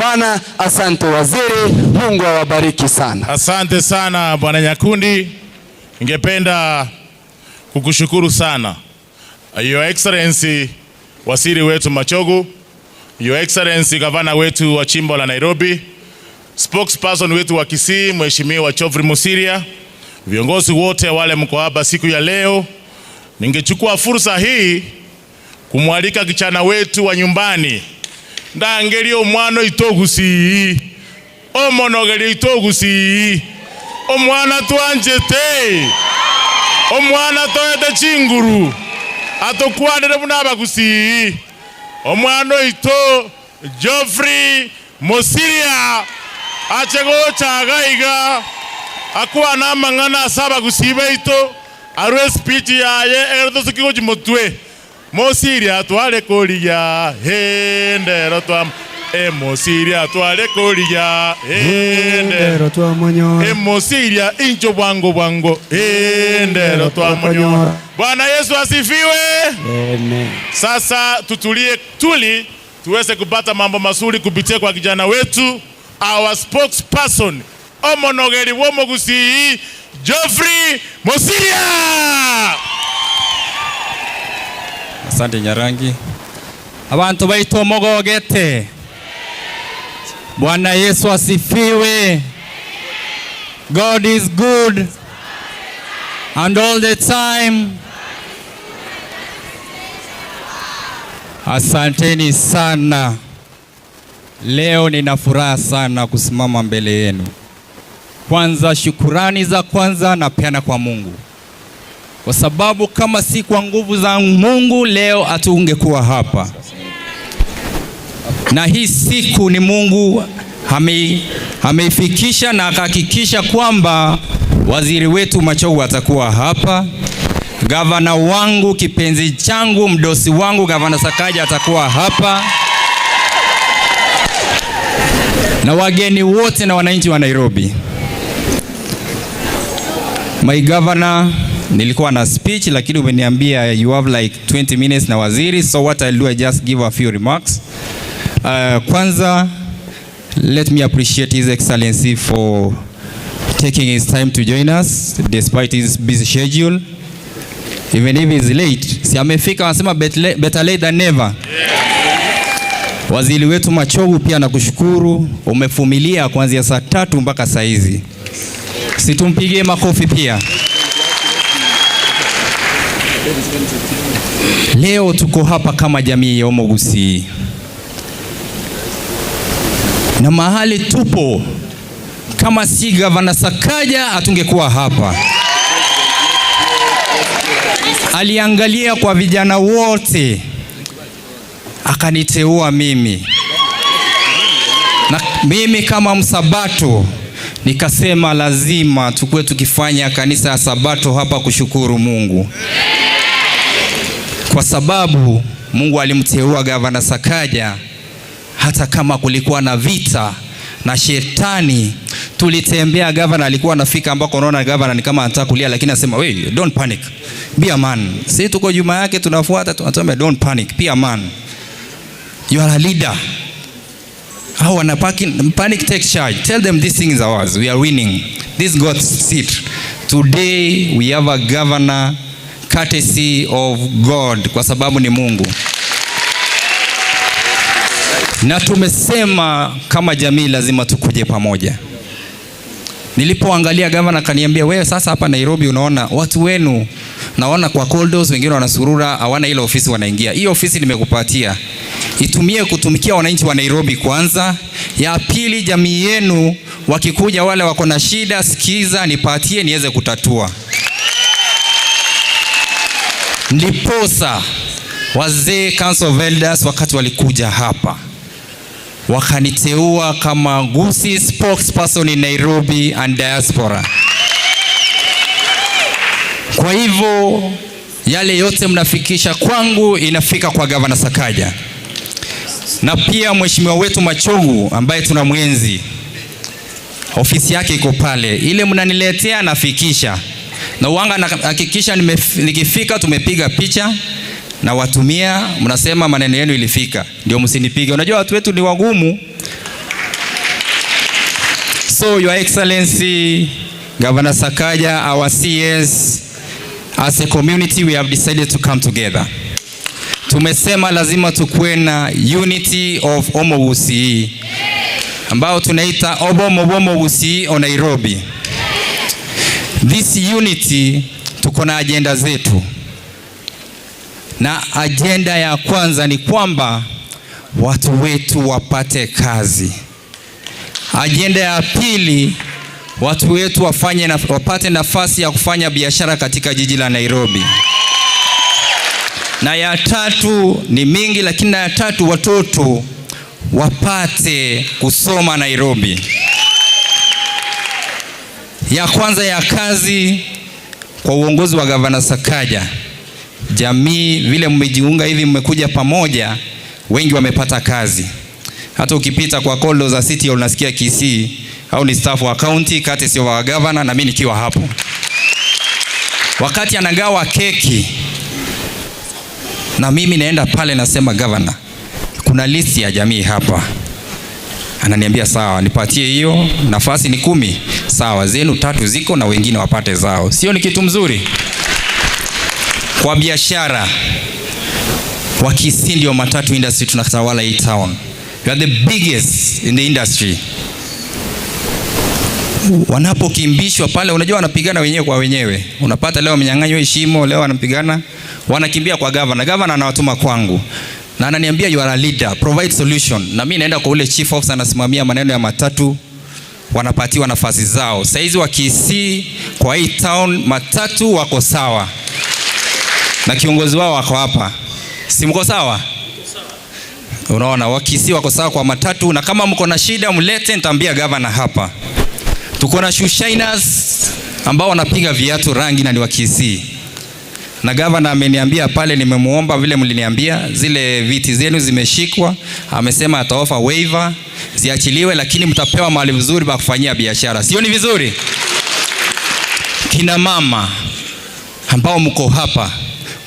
Bwana, asante waziri, Mungu awabariki sana. Asante sana Bwana Nyakundi, ningependa kukushukuru sana Your Excellency waziri wetu Machogu, Your Excellency gavana wetu wa jimbo la Nairobi, spokesperson wetu wa Kisii Mheshimiwa Geoffrey Mosiria, viongozi wote wale mko hapa siku ya leo. Ningechukua fursa hii kumwalika kijana wetu wa nyumbani ndangeli omwana itogusi omonogeli itogusi omwana twanjete omwana toete chinguru atukwanire buna abagusi omwana oito Geoffrey Mosiria ache gochaga iga akwana amang'ana ase abagusi baito arwe speech yaye egere tosuki gochi motwe Mosiria tware korigia hendero twa Mosiria tware korigia hendero twa monyora Mosiria incho bwango bwango hendero twa monyora. Bwana Yesu asifiwe. Amen. Sasa tutulie tuli tuweze kupata mambo mazuri kupitia kwa kijana wetu our spokesperson omonogeri womogusi Geoffrey Mosiria. Asante Nyarangi. Abantu baitwa mogogete. Bwana Yesu asifiwe. God is good and all the time. Asanteni sana. Leo nina furaha sana kusimama mbele yenu. Kwanza shukurani za kwanza napeana kwa Mungu, kwa sababu kama si kwa nguvu za Mungu leo hatungekuwa hapa. Na hii siku ni Mungu ameifikisha na akahakikisha kwamba waziri wetu Machogu atakuwa hapa, gavana wangu kipenzi changu mdosi wangu gavana Sakaja atakuwa hapa, na wageni wote na wananchi wa Nairobi. My governor, nilikuwa na speech lakini umeniambia you have like 20 minutes na waziri, so what I'll do, I just give a few remarks. Kwanza, let me appreciate His Excellency for taking his time to join us despite his busy schedule. Even if he's late, si amefika, wanasema better late than never. Waziri wetu Machogu pia nakushukuru, umevumilia kuanzia saa 3 mpaka saa hizi. Situmpigie makofi pia. Leo tuko hapa kama jamii ya Omogusi, na mahali tupo kama si gavana Sakaja hatungekuwa hapa. Aliangalia kwa vijana wote akaniteua mimi, na mimi kama msabato nikasema lazima tukue tukifanya kanisa ya Sabato hapa kushukuru Mungu, kwa sababu Mungu alimteua gavana Sakaja. Hata kama kulikuwa na vita na shetani, tulitembea. Gavana alikuwa anafika ambako unaona gavana ni kama anataka kulia, lakini anasema we don't panic, be a man. Sisi tuko nyuma yake tunafuata, tunasema don't panic, be a man, you are a leader. Hao wana panic, take charge, tell them this thing is ours, we are winning this God's seat. Today we have a governor courtesy of God, kwa sababu ni Mungu. Na tumesema kama jamii lazima tukuje pamoja. Nilipoangalia gavana akaniambia, wewe sasa hapa Nairobi unaona watu wenu, naona kwa corridors wengine wanasurura, hawana ile ofisi wanaingia. Hii ofisi nimekupatia, itumie kutumikia wananchi wa Nairobi kwanza. Ya pili, jamii yenu wakikuja wale wako na shida, sikiza, nipatie niweze kutatua. Ndiposa wazee Council of Elders wakati walikuja hapa wakaniteua kama Gusii spokesperson in Nairobi and diaspora. Kwa hivyo yale yote mnafikisha kwangu inafika kwa Gavana Sakaja, na pia mheshimiwa wetu Machogu ambaye tunamwenzi, ofisi yake iko pale, ile mnaniletea nafikisha, na uanga nahakikisha nikifika tumepiga picha na watumia, mnasema maneno yenu ilifika, ndio msinipige. Unajua watu wetu ni wagumu. So Your Excellency, Governor Sakaja, our CS, as a community we have decided to come together. Tumesema lazima tukuwe na unity of Omogusii ambao tunaita Obomo bw'Omogusii o Nairobi. This unity, tuko na agenda zetu, na agenda ya kwanza ni kwamba watu wetu wapate kazi. Agenda ya pili, watu wetu wapate nafasi ya kufanya biashara katika jiji la Nairobi. Na ya tatu ni mingi, lakini na ya tatu, watoto wapate kusoma Nairobi. Ya kwanza ya kazi, kwa uongozi wa Gavana Sakaja, jamii vile mmejiunga hivi, mmekuja pamoja, wengi wamepata kazi. Hata ukipita kwa corridor za City Hall unasikia Kisii au ni staff wa county courtesy of our governor, na mimi nikiwa hapo. Wakati anagawa keki na mimi naenda pale nasema, "Governor, kuna list ya jamii hapa." Ananiambia, "Sawa, nipatie hiyo nafasi ni 10. Sawa, zenu tatu ziko na wengine wapate zao." Sio ni kitu mzuri? Kwa biashara, Wakisii ndio matatu industry tunatawala hii town. We are the biggest in the industry. Wanapokimbishwa pale, unajua wanapigana wenyewe kwa wenyewe. Unapata leo wamenyang'anywa heshima, leo wanapigana, wanakimbia kwa governor. Governor anawatuma kwangu na ananiambia, "You are a leader, provide solution." Na mimi naenda kwa ule chief officer anasimamia maneno ya matatu, wanapatiwa nafasi zao. Saizi wa Kisii kwa hii town matatu wako sawa, na kiongozi wao wako hapa, si mko sawa? Unaona, Wakisii wako sawa kwa matatu, na kama mko na shida mlete, nitaambia governor hapa. Tuko na shoe shiners ambao wanapiga viatu rangi na ni Wakisii, na gavana ameniambia pale, nimemuomba vile mliniambia, zile viti zenu zimeshikwa, amesema ataoffer waiver ziachiliwe, lakini mtapewa mahali vizuri pa kufanyia biashara. Sio ni vizuri? Kina mama ambao mko hapa,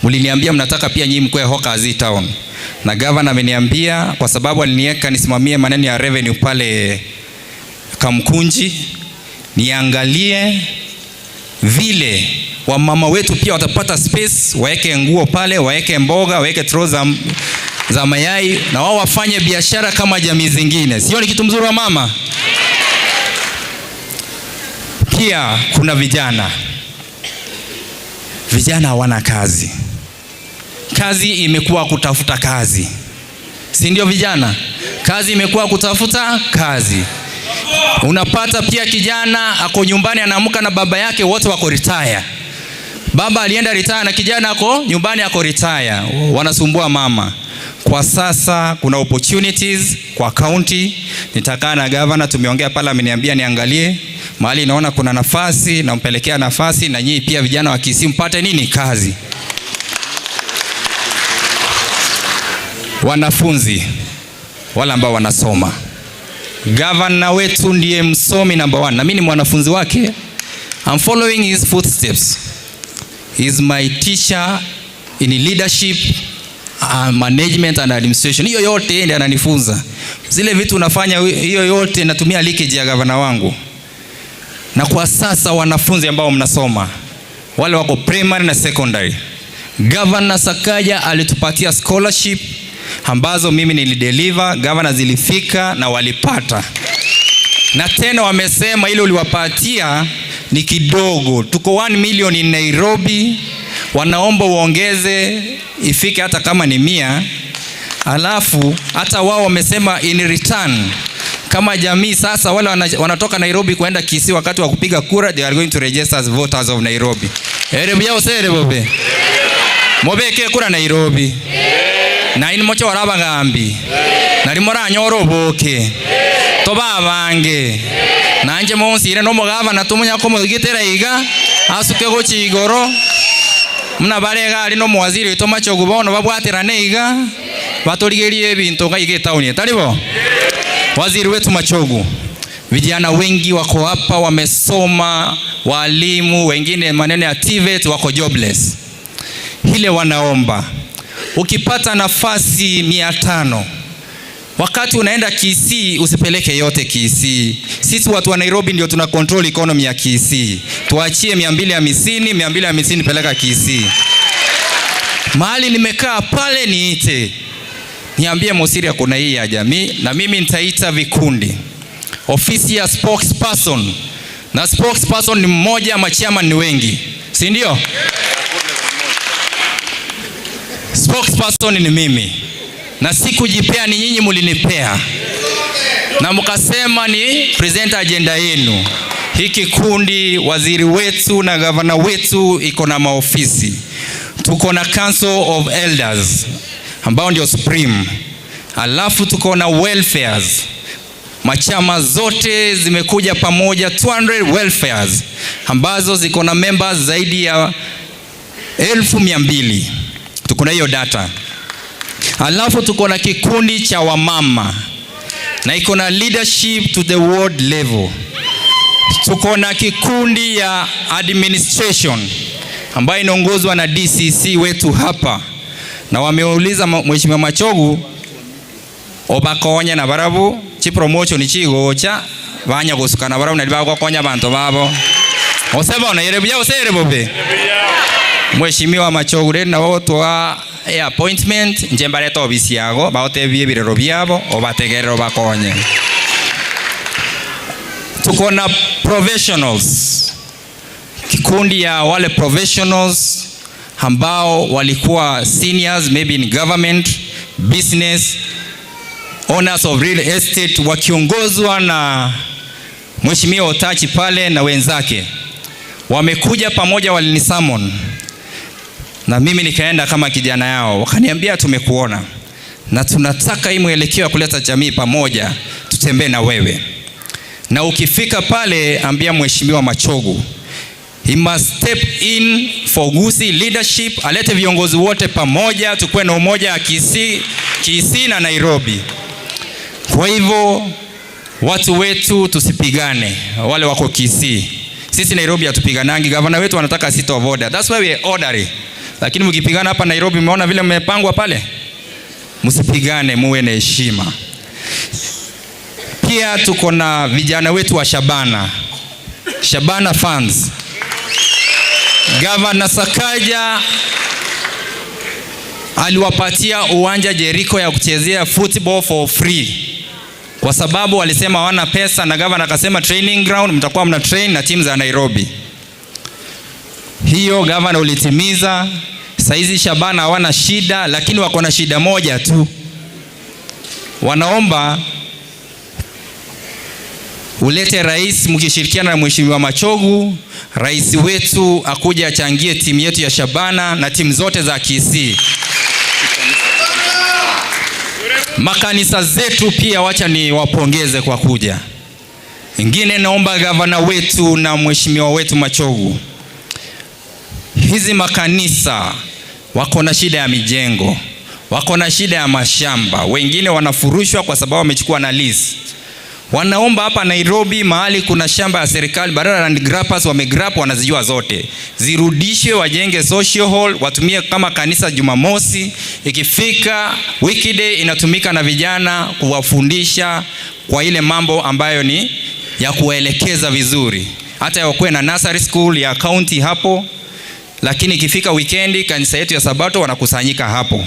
mliniambia mnataka pia nyinyi mkue hawkers town, na gavana ameniambia kwa sababu aliniweka nisimamie maneno ya revenue pale Kamkunji, niangalie vile wamama wetu pia watapata space, waeke nguo pale, waeke mboga, waeke tro za mayai na wao wafanye biashara kama jamii zingine. Sio ni kitu mzuri wa mama? Pia kuna vijana, vijana hawana kazi. Kazi imekuwa kutafuta kazi, si ndio? Vijana, kazi imekuwa kutafuta kazi. Unapata pia kijana ako nyumbani, anaamka na baba yake, wote wako retire. Baba alienda retire na kijana ako nyumbani ako retire, wanasumbua mama. Kwa sasa kuna opportunities kwa county. Nitakaa na governor, tumeongea pale, ameniambia niangalie mahali naona kuna nafasi, nampelekea nafasi, na nyinyi pia vijana wa Kisii mpate nini kazi. Wanafunzi wale ambao wanasoma, governor wetu ndiye msomi number one, na mimi ni mwanafunzi wake. I'm following his footsteps. He is my teacher in leadership, management and administration. Hiyo yote ndiye ananifunza. Zile vitu unafanya hiyo yote natumia leakage ya gavana wangu. Na kwa sasa wanafunzi ambao mnasoma, wale wako primary na secondary, Governor Sakaja alitupatia scholarship ambazo mimi nilideliver, governor zilifika na walipata. Na tena wamesema ile uliwapatia ni kidogo. Tuko 1 million in Nairobi, wanaomba uongeze ifike hata kama ni 100. Alafu hata wao wamesema in return kama jamii sasa wale wanatoka Nairobi kuenda Kisii wakati wa kupiga kura, they are going to register as voters of Nairobi. Ere byao sere bobe. Mobeke kura Nairobi. Na ini mocho warabagambi. Nari moranyora oboke. Toba abange. Nanje monsire no mugavana tumunya ko mugitera iga asuke gochi igoro. Muna barega ari no muwaziri witũ Machogu bono babwatirane iga batorigerie ebinto ngai iga etaoni taribo. Waziri wetu Machogu, vijana wengi wako hapa wamesoma, walimu wengine maneno ya TVET wako jobless. Ile wanaomba ukipata nafasi 500 Wakati unaenda Kisii usipeleke yote Kisii. Sisi watu wa Nairobi ndio tuna control economy ya Kisii. Tuachie 250, 250 peleka Kisii. Mahali nimekaa pale niite. Niambie Mosiria kuna hii ya jamii na mimi nitaita vikundi. Ofisi ya spokesperson. Na spokesperson ni mmoja, machairman ni wengi. Si ndio? Spokesperson ni mimi. Na sikujipea, ni nyinyi mulinipea. Na mkasema ni present agenda yenu. Hiki kundi, waziri wetu na gavana wetu iko na maofisi. Tuko na Council of Elders ambao ndio supreme. Alafu tuko na welfares. Machama zote zimekuja pamoja, 200 welfares ambazo ziko na members zaidi ya 200,000. Tuko na hiyo data. Alafu tuko na kikundi cha wamama na iko na leadership to the world level. Tuko na kikundi ya administration ambayo inaongozwa na DCC wetu hapa, na wameuliza Mheshimiwa Machogu obakonya na barabu chi promotion chigocha banya gusukana barabu nali bagokonya bantu babo osebona yerebuya osere bobe. Mheshimiwa Machogu rero nabo twa appointment nje mbareta ofisi yago baotebie ebirero biabo obategerere obakonye. Tuko na professionals, kikundi ya wale professionals ambao walikuwa seniors maybe in government, business, owners of real estate, wakiongozwa na Mheshimiwa Otachi pale na wenzake. Wamekuja pamoja, walinisummon na mimi nikaenda kama kijana yao. Wakaniambia tumekuona na tunataka hii mwelekeo ya kuleta jamii pamoja, tutembee na wewe. Na ukifika pale ambia Mheshimiwa Machogu he must step in for Gusii leadership, alete viongozi wote pamoja, tukuwe na umoja wa Kisii, Kisii na Nairobi. Kwa hivyo watu wetu tusipigane, wale wako Kisii. Sisi Nairobi hatupiganangi, gavana wetu anataka seat of order. That's why we are orderly. Lakini mkipigana hapa Nairobi, mmeona vile mmepangwa pale? Msipigane, muwe na heshima. Pia tuko na vijana wetu wa Shabana, Shabana fans. Gavana Sakaja aliwapatia uwanja Jericho ya kuchezea football for free, kwa sababu walisema hawana pesa, na gavana akasema training ground mtakuwa mna train na timu za Nairobi. Hiyo gavana ulitimiza. Saizi Shabana hawana shida, lakini wako na shida moja tu, wanaomba ulete rais, mkishirikiana na Mheshimiwa Machogu, rais wetu akuja achangie timu yetu ya Shabana na timu zote za Kisii. Makanisa zetu pia wacha ni wapongeze kwa kuja. Ingine naomba gavana wetu na mheshimiwa wetu Machogu, hizi makanisa wako na shida ya mijengo, wako na shida ya mashamba, wengine wanafurushwa kwa sababu wamechukua na lease. Wanaomba hapa Nairobi mahali kuna shamba ya serikali, badala land grabbers wamegrab, wanazijua zote, zirudishwe, wajenge social hall, watumie kama kanisa Jumamosi. Ikifika weekday inatumika na vijana kuwafundisha kwa ile mambo ambayo ni ya kuwaelekeza vizuri, hata wakuwe na nursery school ya county hapo, lakini ikifika weekend kanisa yetu ya Sabato wanakusanyika hapo.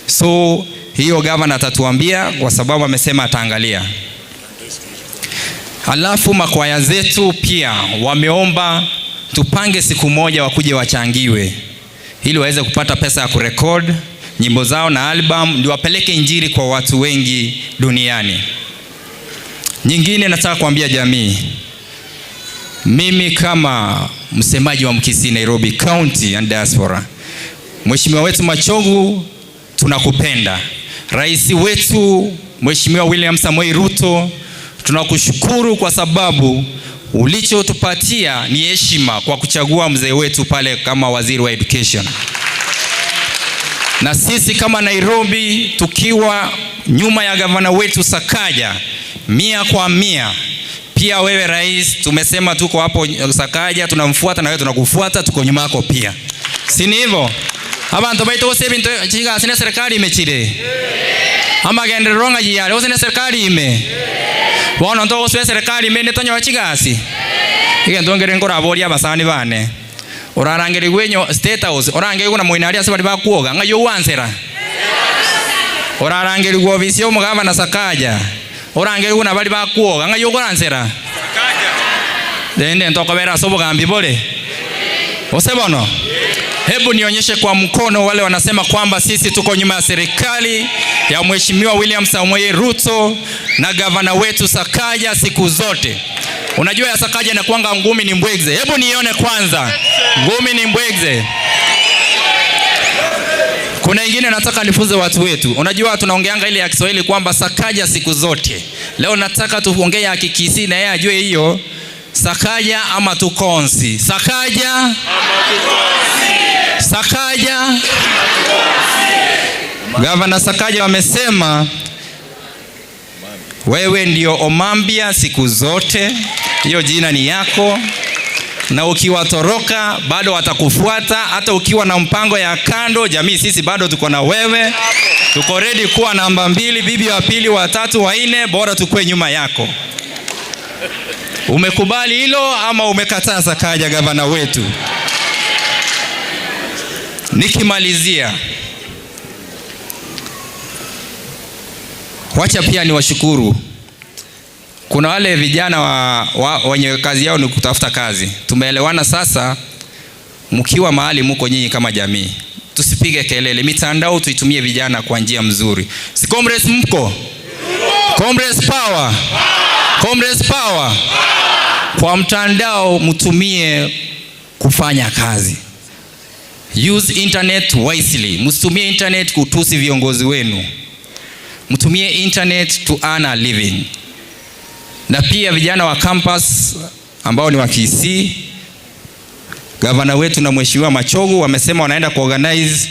So hiyo governor atatuambia kwa sababu amesema ataangalia. Alafu makwaya zetu pia wameomba tupange siku moja wakuje wachangiwe ili waweze kupata pesa ya kurecord nyimbo zao na album, ndio wapeleke injili kwa watu wengi duniani. Nyingine nataka kuambia jamii, mimi kama msemaji wa Mkisii Nairobi County and Diaspora, Mheshimiwa wetu Machogu tunakupenda. Rais wetu Mheshimiwa William Samoei Ruto, tunakushukuru kwa sababu ulichotupatia ni heshima kwa kuchagua mzee wetu pale kama waziri wa education. Na sisi kama Nairobi tukiwa nyuma ya gavana wetu Sakaja 100 kwa 100. Pia wewe rais, tumesema tuko hapo Sakaja, tunamfuata na wewe tunakufuata, tuko nyuma yako pia, si ni hivyo? Abantu baito gose ebinto chigasi na serikali imechire. Amagenderero ng'a yare gose na serikali ime. Bono ntogoswa eserikali ime netonyoa chigasi. Egento ngere nkoraboria abasani bane. Orarangerigwe enyo State House, orangerigwe na moina aria ase baria bakwoga, ng'a yowansera. Orarangerigwe ofisi ya omogavana Sakaja, orangerigwe na baria bakwoga, ng'a yokoransera. Rende ntokobera ase obogambi bore. Gose bono? Hebu nionyeshe kwa mkono wale wanasema kwamba sisi tuko nyuma ya serikali ya Mheshimiwa William Samoei Ruto na gavana wetu Sakaja siku zote. Unajua ya Sakaja inakuanga ngumi ni mbwegze. Hebu nione kwanza. Ngumi ni mbwegze. Kuna ingine nataka nifunze watu wetu. Unajua tunaongeanga ile ya Kiswahili kwamba Sakaja siku zote. Leo nataka tuongee ya Kikisii na yeye ajue hiyo. Sakaja ama tukonsi. Sakaja? Sakaja? Gavana Sakaja wamesema wewe ndio Omambia siku zote, hiyo jina ni yako, na ukiwatoroka bado watakufuata. Hata ukiwa na mpango ya kando, jamii sisi bado tuko na wewe, tuko ready kuwa namba 2, bibi wa pili, wa tatu, wa nne, bora tukue nyuma yako. Umekubali hilo ama umekataa, Sakaja gavana wetu? Nikimalizia, wacha pia niwashukuru. Kuna wale vijana wenye kazi yao ni kutafuta kazi. Tumeelewana sasa, mkiwa mahali muko nyinyi kama jamii, tusipige kelele. Mitandao tuitumie vijana kwa njia mzuri. Si comrades mko? Comrades power. Comrades power. Kwa mtandao mtumie kufanya kazi. Use internet wisely. Msitumie internet kutusi viongozi wenu. Mtumie internet to earn a living. Na pia vijana wa campus ambao ni wa Kisii, gavana wetu na Mheshimiwa Machogu wamesema wanaenda kuorganize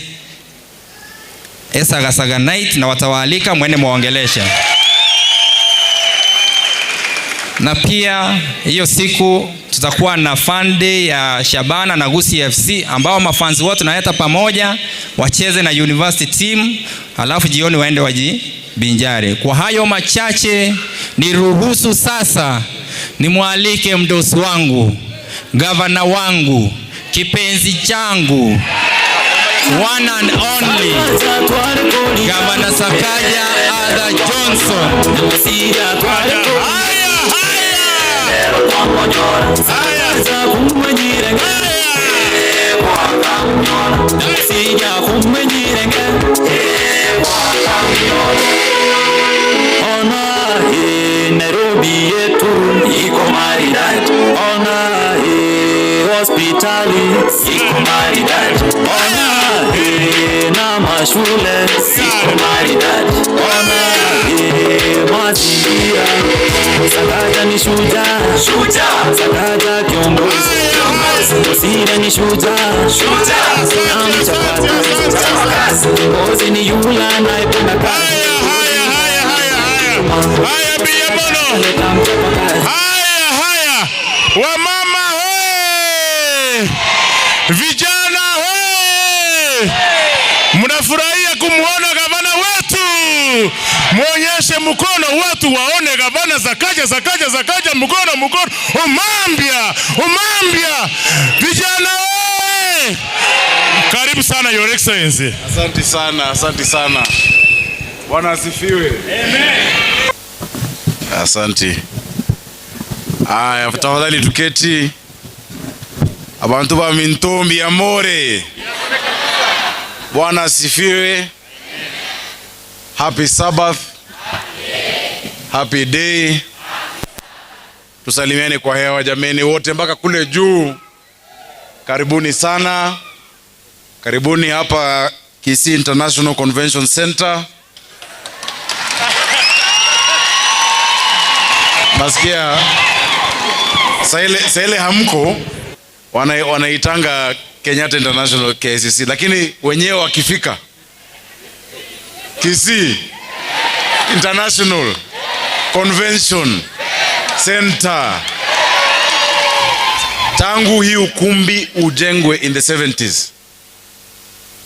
Esagasaga night na watawaalika mwende muongeleshe. Na pia hiyo siku tutakuwa na fun day ya Shabana na Gusii FC ambao mafans wote tunaleta pamoja wacheze na university team, alafu jioni waende wajibinjari. Kwa hayo machache niruhusu sasa nimwalike mdosi wangu, gavana wangu, kipenzi changu, one and only Gavana Sakaja Arthur Johnson. Haya, haya. Haya. Ona hii Nairobi yetu iko maridadi. Ona hii hospitali iko maridadi. Ona hii na mashule iko maridadi. Ona hii mazingira. Sakaja ni shujaa, shujaa. Sakaja kiongozi, Mosira ni shujaa, shujaa. Na mchapakazi, kiongozi ni yule anayependa kazi. Haya, haya, haya, haya, haya. Haya, Bia Bono. Leta mchapakazi. Haya, haya. Wamama hoe! Vijana hoe! Mnafurahia kumuona gavana wetu? Muonyeshe mkono watu waone gavana Sakaja, Sakaja, Sakaja, mkono, mkono. Omambia, Omambia. Vijana hoe! Karibu sana Your Excellency. Asante sana, asante sana. Bwana asifiwe. Amen. Asante. Aya, tafadhali tuketi. Abantu ba Mintombi amore. Bwana asifiwe. Happy Sabbath. Happy day. Tusalimiane kwa hewa jameni wote mpaka kule juu. Karibuni sana. Karibuni hapa Kisii International Convention Center. Nasikia saile hamko wanaitanga Kenyatta International KICC, lakini wenyewe wakifika Kisii International Convention Center, tangu hii ukumbi ujengwe in the 70s,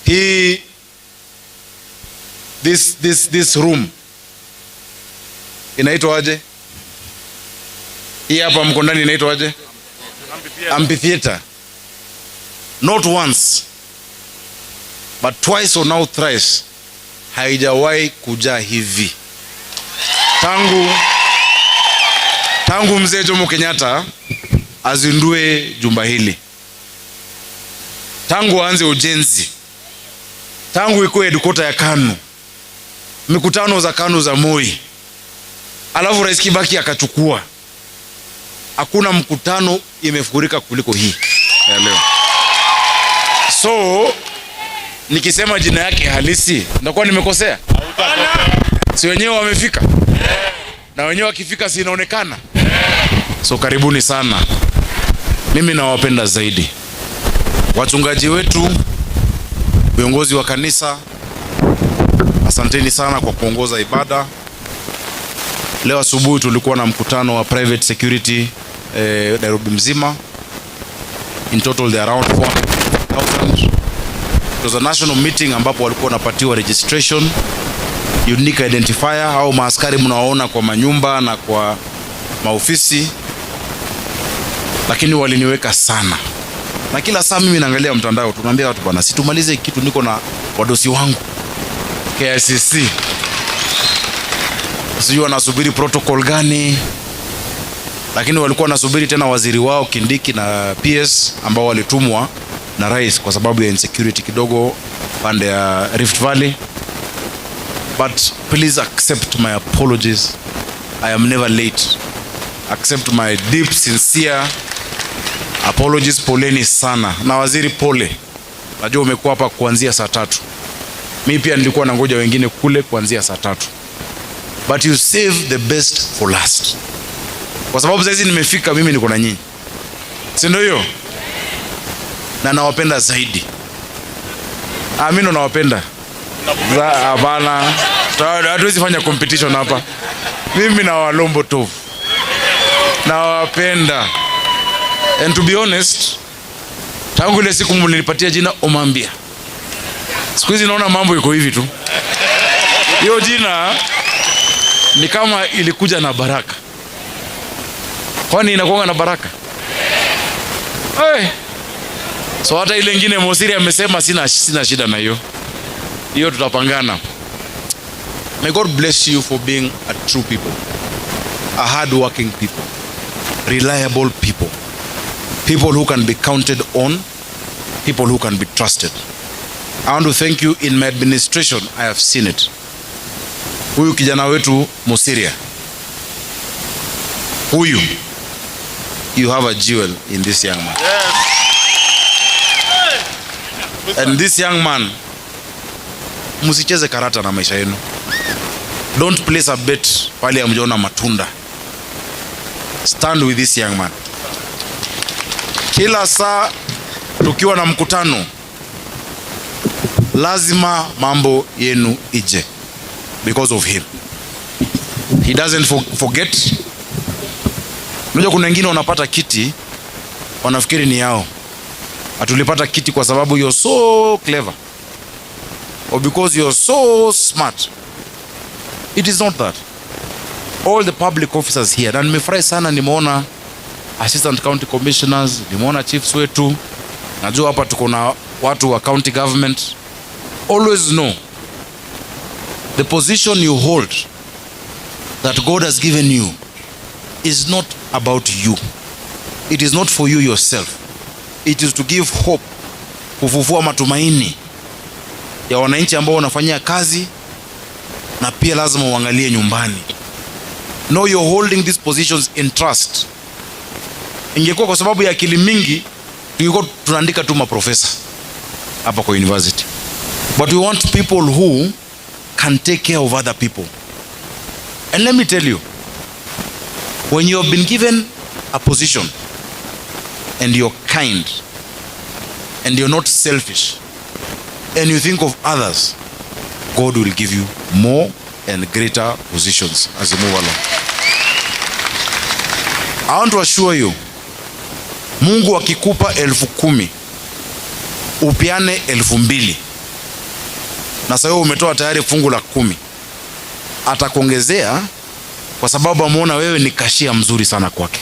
Hii this room inaitwa aje? Hii hapa mko ndani inaitwa aje? Amphitheater. Not once but twice or now thrice haijawahi kujaa hivi tangu mzee Jomo Kenyatta azindue jumba hili, tangu aanze ujenzi, tangu ikuwe headquarter ya KANU, mikutano za KANU za Moi, alafu Rais Kibaki akachukua. Hakuna mkutano imefurika kuliko hii ya leo. So nikisema jina yake halisi nitakuwa nimekosea? Si wenyewe wamefika? Na wenyewe wakifika si inaonekana? So karibuni sana. Mimi nawapenda zaidi wachungaji wetu, viongozi wa kanisa, asanteni sana kwa kuongoza ibada. Leo asubuhi tulikuwa na mkutano wa private security Nairobi mzima. In total there are around 400,000. It was a national meeting ambapo walikuwa wanapatiwa registration, unique identifier, au maaskari mnawaona kwa manyumba na kwa maofisi, lakini waliniweka sana na kila saa mimi naangalia mtandao, tunaambia watu, "Bwana, si tumalize kitu, niko na wadosi wangu KICC, sijui wanasubiri protocol gani," lakini walikuwa wanasubiri tena waziri wao Kindiki na PS ambao walitumwa na rais kwa sababu ya insecurity kidogo pande ya Rift Valley. But please accept my apologies. I am never late. Accept my deep sincere apologies. Poleni sana na waziri, pole. Najua umekuwa hapa kuanzia saa 3. Mi pia nilikuwa nangoja wengine kule kuanzia saa 3, but you save the best for last, kwa sababu saizi nimefika, mimi niko na nyinyi, si ndio hiyo? Na nawapenda zaidi. Ah, mimi ndo nawapenda. Hapana, hatuwezi fanya competition hapa. Mimi na Walombo tu nawapenda, and to be honest, tangu ile siku mlinipatia jina Omambia, siku hizi naona mambo iko hivi tu. Hiyo jina ni kama ilikuja na baraka. Kwani inakuwa na baraka? Hey. So hata ile ingine Mosiria amesema sina shida na hiyo. Hiyo tutapangana. May God bless you for being a true people, a hard working people, reliable people, people who can be counted on, people who can be trusted. I want to thank you. In my administration, I have seen it. Huyu kijana wetu Mosiria, huyu, you have a jewel in this young man. And this young man, msicheze karata na maisha yenu. Don't place a bet pale hamjaona matunda. Stand with this young man. Kila saa tukiwa na mkutano, lazima mambo yenu ije because of him. He doesn't forget. Unajua kuna wengine wanapata kiti wanafikiri ni yao. Hatulipata kiti kwa sababu you're so clever or because you're so smart. It is not that. All the public officers here, na nimefurahi sana nimeona assistant county commissioners, nimeona chiefs wetu, najua hapa tuko na watu wa county government. Always know the position you hold that God has given you is not about you. It is not for you yourself. It is to give hope, kufufua matumaini ya wananchi ambao wanafanyia kazi, na pia lazima uangalie nyumbani. No, you're holding these positions in trust. Ingekuwa kwa sababu ya akili mingi, tungekuwa tunaandika tu maprofesa hapa kwa university, but we want people who can take care of other people. And let me tell you, when you have been given a position and you're kind and you're not selfish and you think of others, God will give you more and greater positions as you move along. I want to assure you, Mungu akikupa 10,000 upeane 2,000. Na sasa wewe umetoa tayari fungu la 10, atakuongezea kwa sababu ameona wewe ni cashier mzuri sana kwake.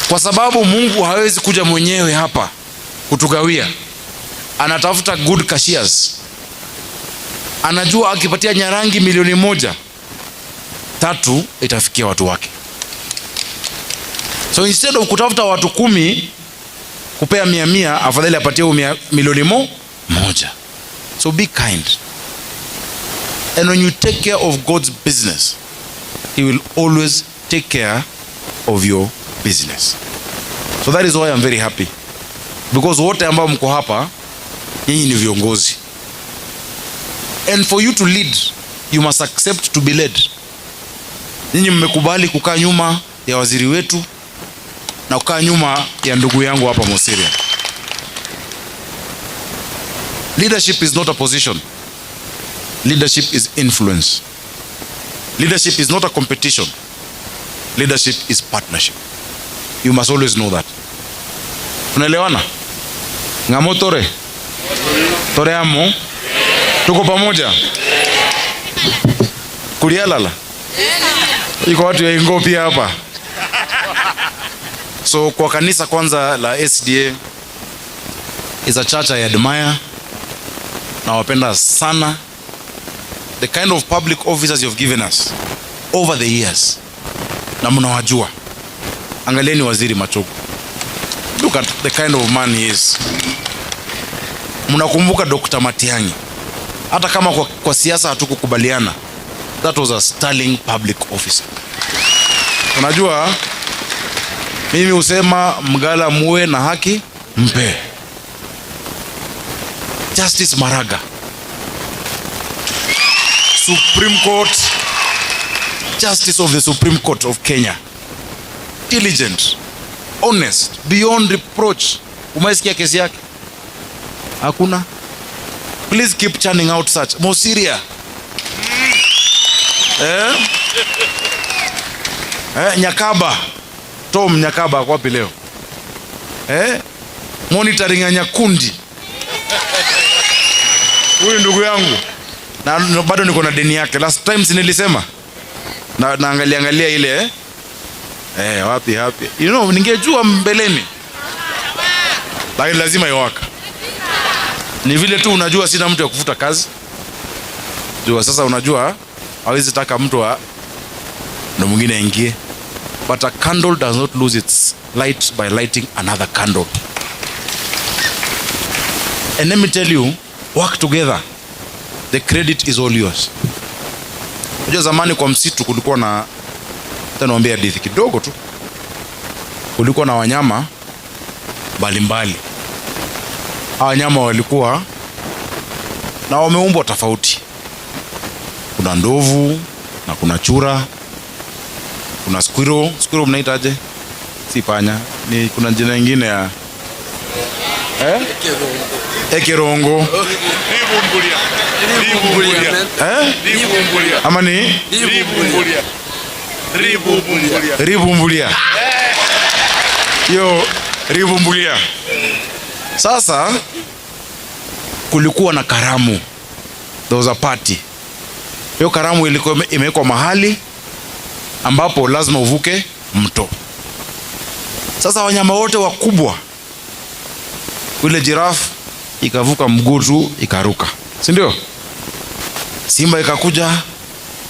Kwa sababu Mungu hawezi kuja mwenyewe hapa kutugawia, anatafuta good cashiers. Anajua akipatia Nyarangi 1,000,000, 3 itafikia watu wake. So instead of kutafuta watu 10 kupea mia mia, afadhali apatie huyu 1,000,000. So be kind. And when you take care of God's business, he will always take care of your business. So that is why I'm very happy. Because wote ambao mko hapa, nyinyi ni viongozi. And for you to lead, you must accept to be led. Nyinyi mmekubali kukaa nyuma ya waziri wetu na kukaa nyuma ya ndugu yangu hapa Mosiria. Leadership is not a position. Leadership is influence. Leadership is not a competition. Leadership is partnership. You must always know that. Tunaelewana? Ngamo tore? Tore amo? Tuko pamoja? Kulialala? Iko watu ya Ingo pia hapa. So kwa kanisa kwanza la SDA is a church I admire. Nawapenda sana. The kind of public officers you've given us over the years. Na mnawajua. Angalieni Waziri Machogu. Look at the kind of man he is. Mnakumbuka Dr. Matiang'i. Hata kama kwa siasa hatukukubaliana, that was a sterling public officer. Unajua, mimi husema mgala muwe na haki mpe. Justice Maraga, Supreme Court, Justice of the Supreme Court of Kenya, diligent, honest, beyond reproach. Umesikia kesi yake? Hakuna. Please keep churning out such. Mosiria. Nyakaba. Tom Nyakaba ako wapi leo? Monitoring ya Nyakundi. Huyu ndugu yangu. Na bado niko na deni yake. Last time si nilisema? Na naangalia angalia ile, Wapi, wapi. Ningejua mbeleni. Lakini lazima iwaka. Ni vile tu unajua sina mtu ya kufuta kazi. Jua sasa unajua hawezi taka mtu wa ndo mwingine aingie. But a candle does not lose its light by lighting another candle. And let me tell you, work together. The credit is all yours. Unajua zamani kwa msitu kulikuwa na, niwaambie hadithi kidogo tu. Kulikuwa na wanyama mbalimbali. Hawa wanyama walikuwa na wameumbwa tofauti. Kuna ndovu na kuna chura, kuna squirrel. Squirrel mnaitaje? Si panya, ni kuna jina lingine ya Ekerongo. Ama ni? Ribumbulia. Yo, ribumbulia. Sasa kulikuwa na karamu. There was a party. Hiyo karamu ilikuwa imewekwa mahali ambapo lazima uvuke mto. Sasa wanyama wote wakubwa, yule giraffe ikavuka mguu tu ikaruka, si ndio? Simba ikakuja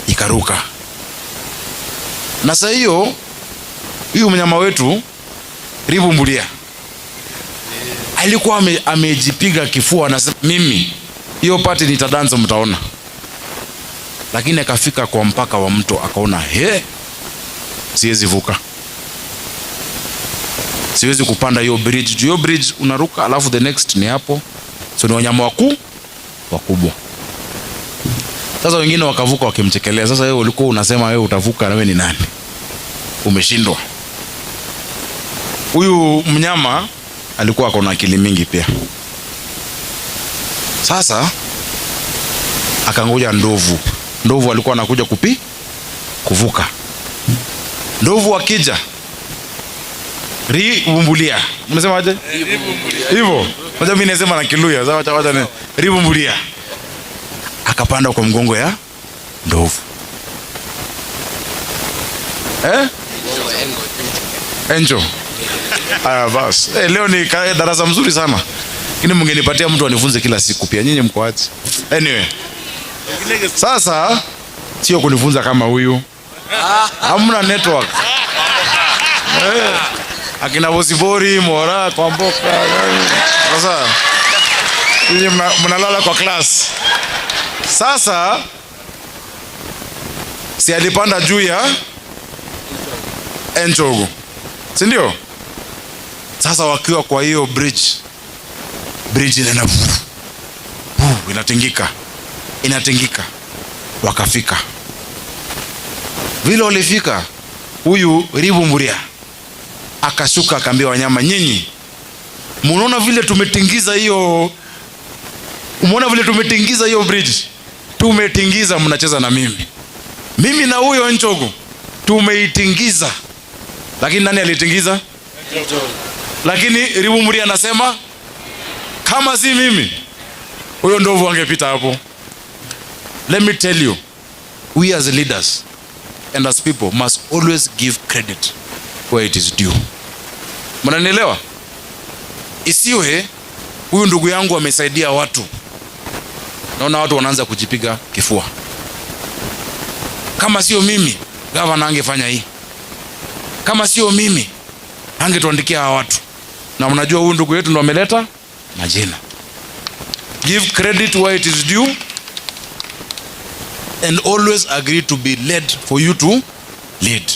ikaruka. Na sasa hiyo huyu mnyama wetu ribumbulia alikuwa amejipiga kifua, anasema mimi hiyo party nitadansa, mtaona. Lakini akafika kwa mpaka wa mto akaona, he, siwezi vuka, siwezi kupanda hiyo bridge. Juu hiyo bridge unaruka alafu the next ni hapo. So ni wanyama wakubwa. Sasa wengine wakavuka wakimchekelea. Sasa wewe ulikuwa unasema wewe utavuka na wewe ni nani? Umeshindwa. Huyu mnyama alikuwa ako na akili mingi pia. Sasa akangoja ndovu. Ndovu alikuwa anakuja kuvuka. Ndovu akija, ribumbulia. Unasema aje? Hivyo. Wacha mimi nasema na Kiluya. Sasa wacha ni ribumbulia. Akapanda kwa mgongo ya ndovu. Eh? Enjo. Aya bas. Eh, leo ni darasa mzuri sana. Lakini mngenipatia mtu anifunze kila siku pia. Nyinyi mko aje? Anyway. Sasa sio kunifunza kama huyu. Hamna network. Eh, akina Bosibori, Mora, Kwamboka. Sasa nyinyi mnalala kwa class. Sasa si alipanda juu ya Enchogu, si ndio? Sasa wakiwa kwa hiyo bridge, bridge inaenda inatingika, inatingika, wakafika. Vile walifika, huyu Ribumburia akashuka akaambia wanyama, nyinyi munaona vile tumetingiza hiyo, umeona vile tumetingiza hiyo bridge, tumetingiza, mnacheza na mimi, mimi na huyo Nchogu tumeitingiza. Lakini nani alitingiza? Lakini Ribumburia anasema kama si mimi, huyo ndovu angepita hapo. Let me tell you, we as leaders and as people must always give credit where it is due. Mnanielewa? Isiwe huyu ndugu yangu amesaidia watu, naona watu wanaanza kujipiga kifua. Kama sio mimi, gavana angefanya hii. Kama sio mimi, angetuandikia hawa watu. Na mnajua huyu ndugu yetu ndo ameleta majina. Give credit where it is due and always agree to be led for you to lead.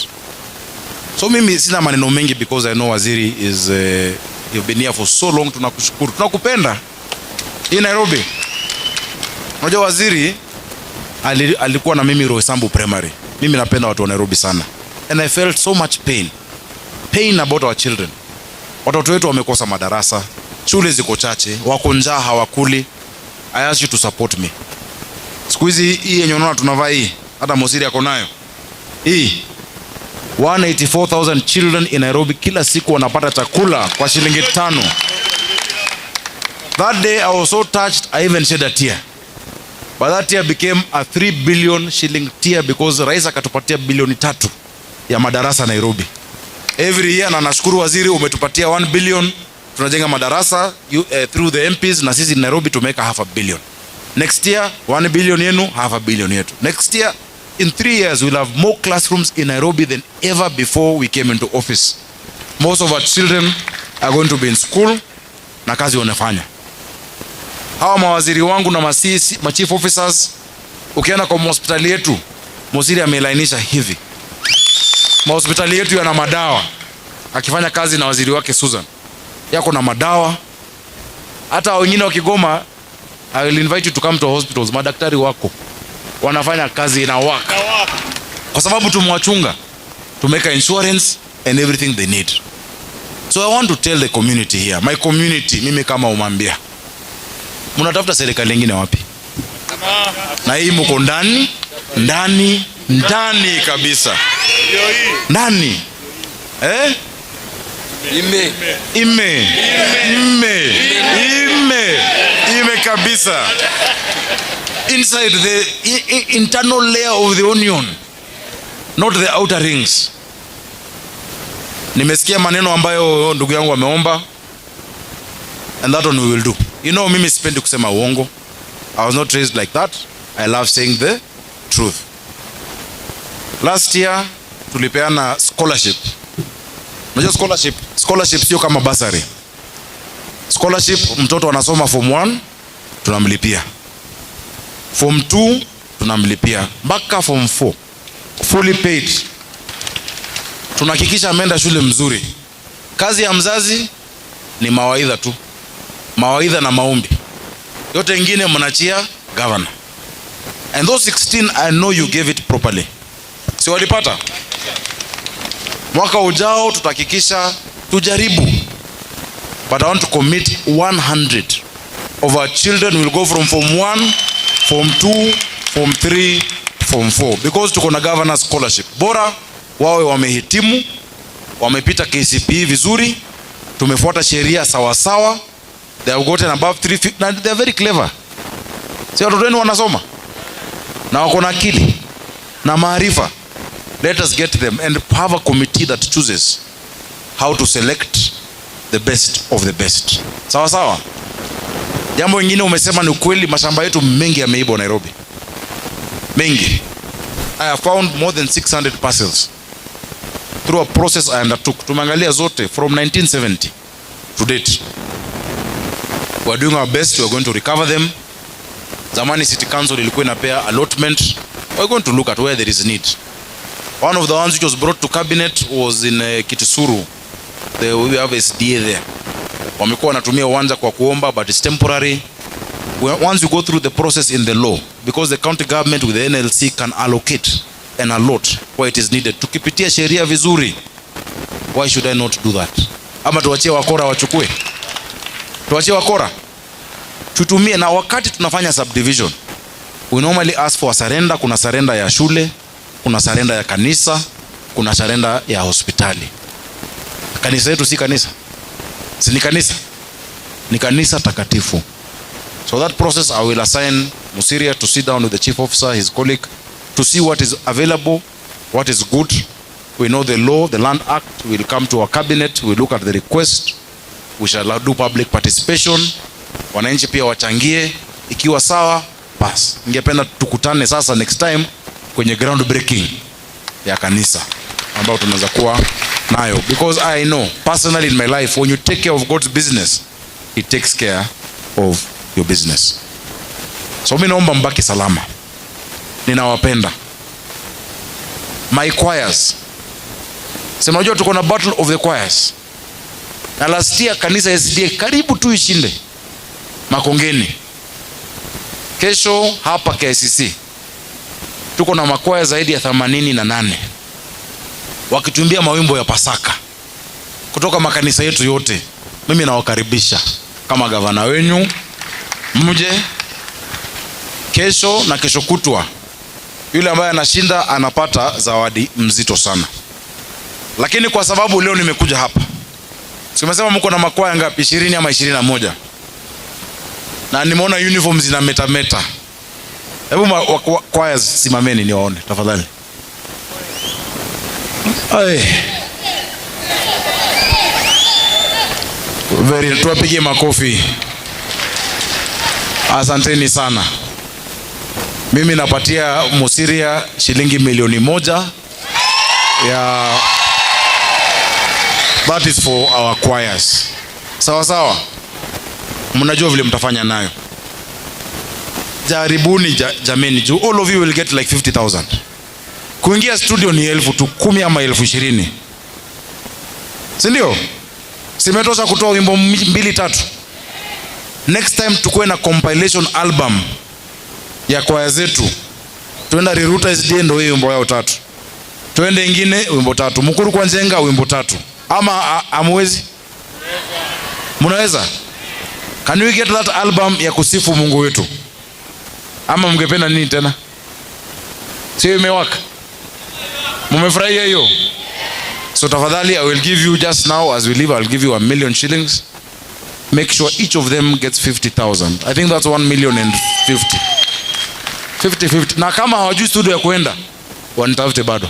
So mimi sina maneno mengi because I know Waziri is you've been here for so long. Tunakushukuru, tunakupenda hii Nairobi. Unajua Waziri alikuwa na mimi Roysambu Primary. Mimi napenda watu wa Nairobi sana, and I felt so much pain, pain about our children. Watoto wetu wamekosa madarasa, shule ziko chache, wako njaa, hawakuli. I ask you to support me. Siku hizi hii yenye unaona tunavaa hii, hata Mosiri ako nayo hii. 184,000 children in Nairobi kila siku wanapata chakula kwa shilingi 5. That day I was so touched, I even shed a tear. But that tear became a 3 billion shilling tear because rais akatupatia bilioni 3 ya madarasa Nairobi every year, na nashukuru waziri umetupatia 1 billion, tunajenga madarasa through the MPs, na sisi Nairobi tumeweka half a billion. Next year 1 billion yenu, half a billion yetu. Next year, in 3 years we'll have more classrooms in Nairobi than ever before we came into office. Most of our children are going to be in school, na kazi wanafanya hawa mawaziri wangu na ma chief officers. Ukienda kwa hospitali yetu, Mosiri amelainisha hivi, mahospitali yetu yana madawa, akifanya kazi na waziri wake Susan, yako na madawa. Hata wengine wakigoma, I will invite you to come to hospitals. Madaktari wako wanafanya kazi ina work kwa sababu tumewachunga, tumeweka insurance and everything they need. So I want to tell the community here, my community, mimi kama Omambia, mnatafuta serikali nyingine wapi? Na hii mko ndani ndani ndani kabisa, ndani, eh? Ime. Ime ime ime ime kabisa, inside the internal layer of the onion, not the outer rings. Nimesikia maneno ambayo ndugu yangu ameomba, and that one we will do. Mimi sipendi kusema uongo. I was not raised like that. I love saying the truth. Last year tulipeana scholarship. Unajua scholarship, scholarship sio kama bursary. Scholarship, mtoto anasoma form 1 tunamlipia, form 2 tunamlipia, mpaka form 4 fully paid. Tunahakikisha ameenda shule mzuri. Kazi ya mzazi ni mawaidha tu, mawaidha na maombi. Yote ingine mnachia governor. And those 16, I know you gave it properly. Si walipata? Mwaka ujao tutahakikisha tujaribu. But I want to commit 100 of our children will go from form 1, form 2, form 3, form 4 because tuko na governor scholarship. Bora wawe wamehitimu, wamepita KCPE vizuri, tumefuata sheria sawa sawa, they have gotten above 350, na they are very clever. Si watoto wenu wanasoma? Na wako na akili na maarifa. Let us get them and have a committee that chooses how to select the best of the best. Sawa sawa. Jambo lingine umesema ni ukweli, mashamba yetu mengi yameibwa Nairobi. Mengi. I have found more than 600 parcels through a process I undertook. Tumeangalia zote from 1970 to date. We are doing our best, we are going to recover them. Zamani City Council ilikuwa inapea allotment. We are going to look at where there is need. One of the ones which was brought to cabinet was in Kitisuru. We have SDA there. Wamekuwa wanatumia uwanja kwa kuomba, but it's temporary. Once you go through the process in the law, because the county government with the NLC can allocate and allot where it is needed. Tukipitia sheria vizuri, why should I not do that? Ama tuachie wakora wachukue? Tuachie wakora? Tutumie. Na wakati tunafanya subdivision, we normally ask for a surrender. Kuna surrender ya shule, kuna surrender ya kanisa, kuna surrender ya hospitali. Kanisa yetu si kanisa, si ni kanisa? Ni kanisa takatifu. So that process, I will assign Musiria to sit down with the chief officer, his colleague, to see what is available, what is good. We know the law, the Land Act will come to our cabinet, we look at the request, we shall do public participation. Wananchi pia wachangie, ikiwa sawa, bas. Ningependa tukutane sasa next time kwenye ground breaking ya kanisa ambayo tunaweza kuwa nayo, because I know personally in my life, when you take care of God's business, he takes care of your business. So mimi naomba mbaki salama, ninawapenda my choirs. Sema unajua tuko na battle of the choirs, na last year kanisa SDA karibu tu ishinde Makongeni. Kesho hapa KICC tuko na makwaya zaidi ya 88 wakituimbia mawimbo ya Pasaka kutoka makanisa yetu yote. Mimi nawakaribisha kama gavana wenyu, mje kesho na kesho kutwa. Yule ambaye anashinda anapata zawadi mzito sana. Lakini kwa sababu leo nimekuja hapa, simesema mko na makwaya ngapi? 20 ama 21? Na nimeona uniform zina meta meta. Hebu kwaya simameni niwaone tafadhali. Ay. Very, tuwapigie makofi. Asanteni sana. Mimi napatia Musiria shilingi 1,000,000 ya, that is for our choirs. Sawa sawa. Mnajua vile mtafanya nayo. Jaribuni jameni, juu all of you will get like 50,000. Kuingia studio ni elfu tu 10 ama 20,000. Si ndio? Simetosha kutoa wimbo 2-3. Next time tukue na compilation album ya kwaya zetu. Tuenda Riruta SDA ndio hiyo wimbo yao 3. Tuende ingine wimbo 3. Mukuru kwa Njenga wimbo 3. Ama amwezi? Mnaweza? Can we get that album ya kusifu Mungu wetu? Ama mngependa nini tena? Sio imewaka? Mmefurahia hiyo? So tafadhali, I will give you just now as we leave, I will give you 1,000,000 shillings. Make sure each of them gets 50,000. I think that's 1,000,050. 50-50. Na kama hawajui studio ya kuenda, wanitafute bado.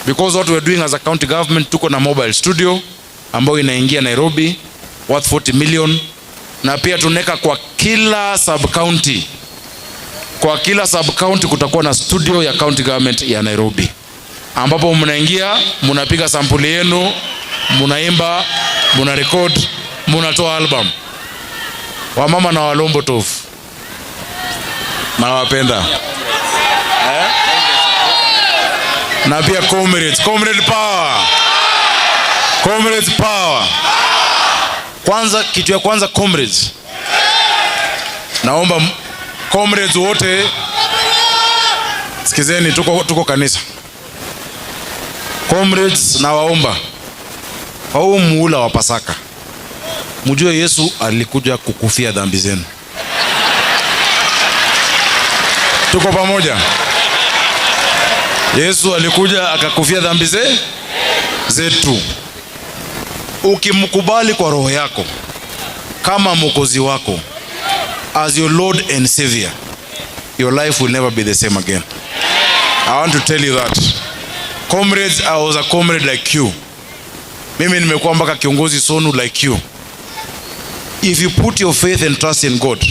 Because what we are doing as a county government, tuko na mobile studio ambayo inaingia Nairobi worth 40 million, na pia tunaweka kwa kila sub county. Kwa kila sub county kutakuwa na studio ya county government ya Nairobi, ambapo mnaingia, mnapiga sampuli yenu, mnaimba, mna record, mnatoa album. Wamama na walombo tofu, nawapenda. Na pia comrades, comrade power. Comrades power. Kwanza, kitu ya kwanza comrades. Naomba comrades wote sikizeni, tuko kanisa. Comrades, nawaomba kwa huu muhula wa Pasaka mjue Yesu alikuja kukufia dhambi zenu. Tuko pamoja? Yesu alikuja akakufia dhambi zetu. Ukimkubali kwa roho yako kama mwokozi wako, as your Lord and Savior, Your life will never be the same again. I want to tell you that. Comrades, I was a comrade like you. Mimi nimekuwa mpaka kiongozi Sonu like you. If you put your faith and trust in God,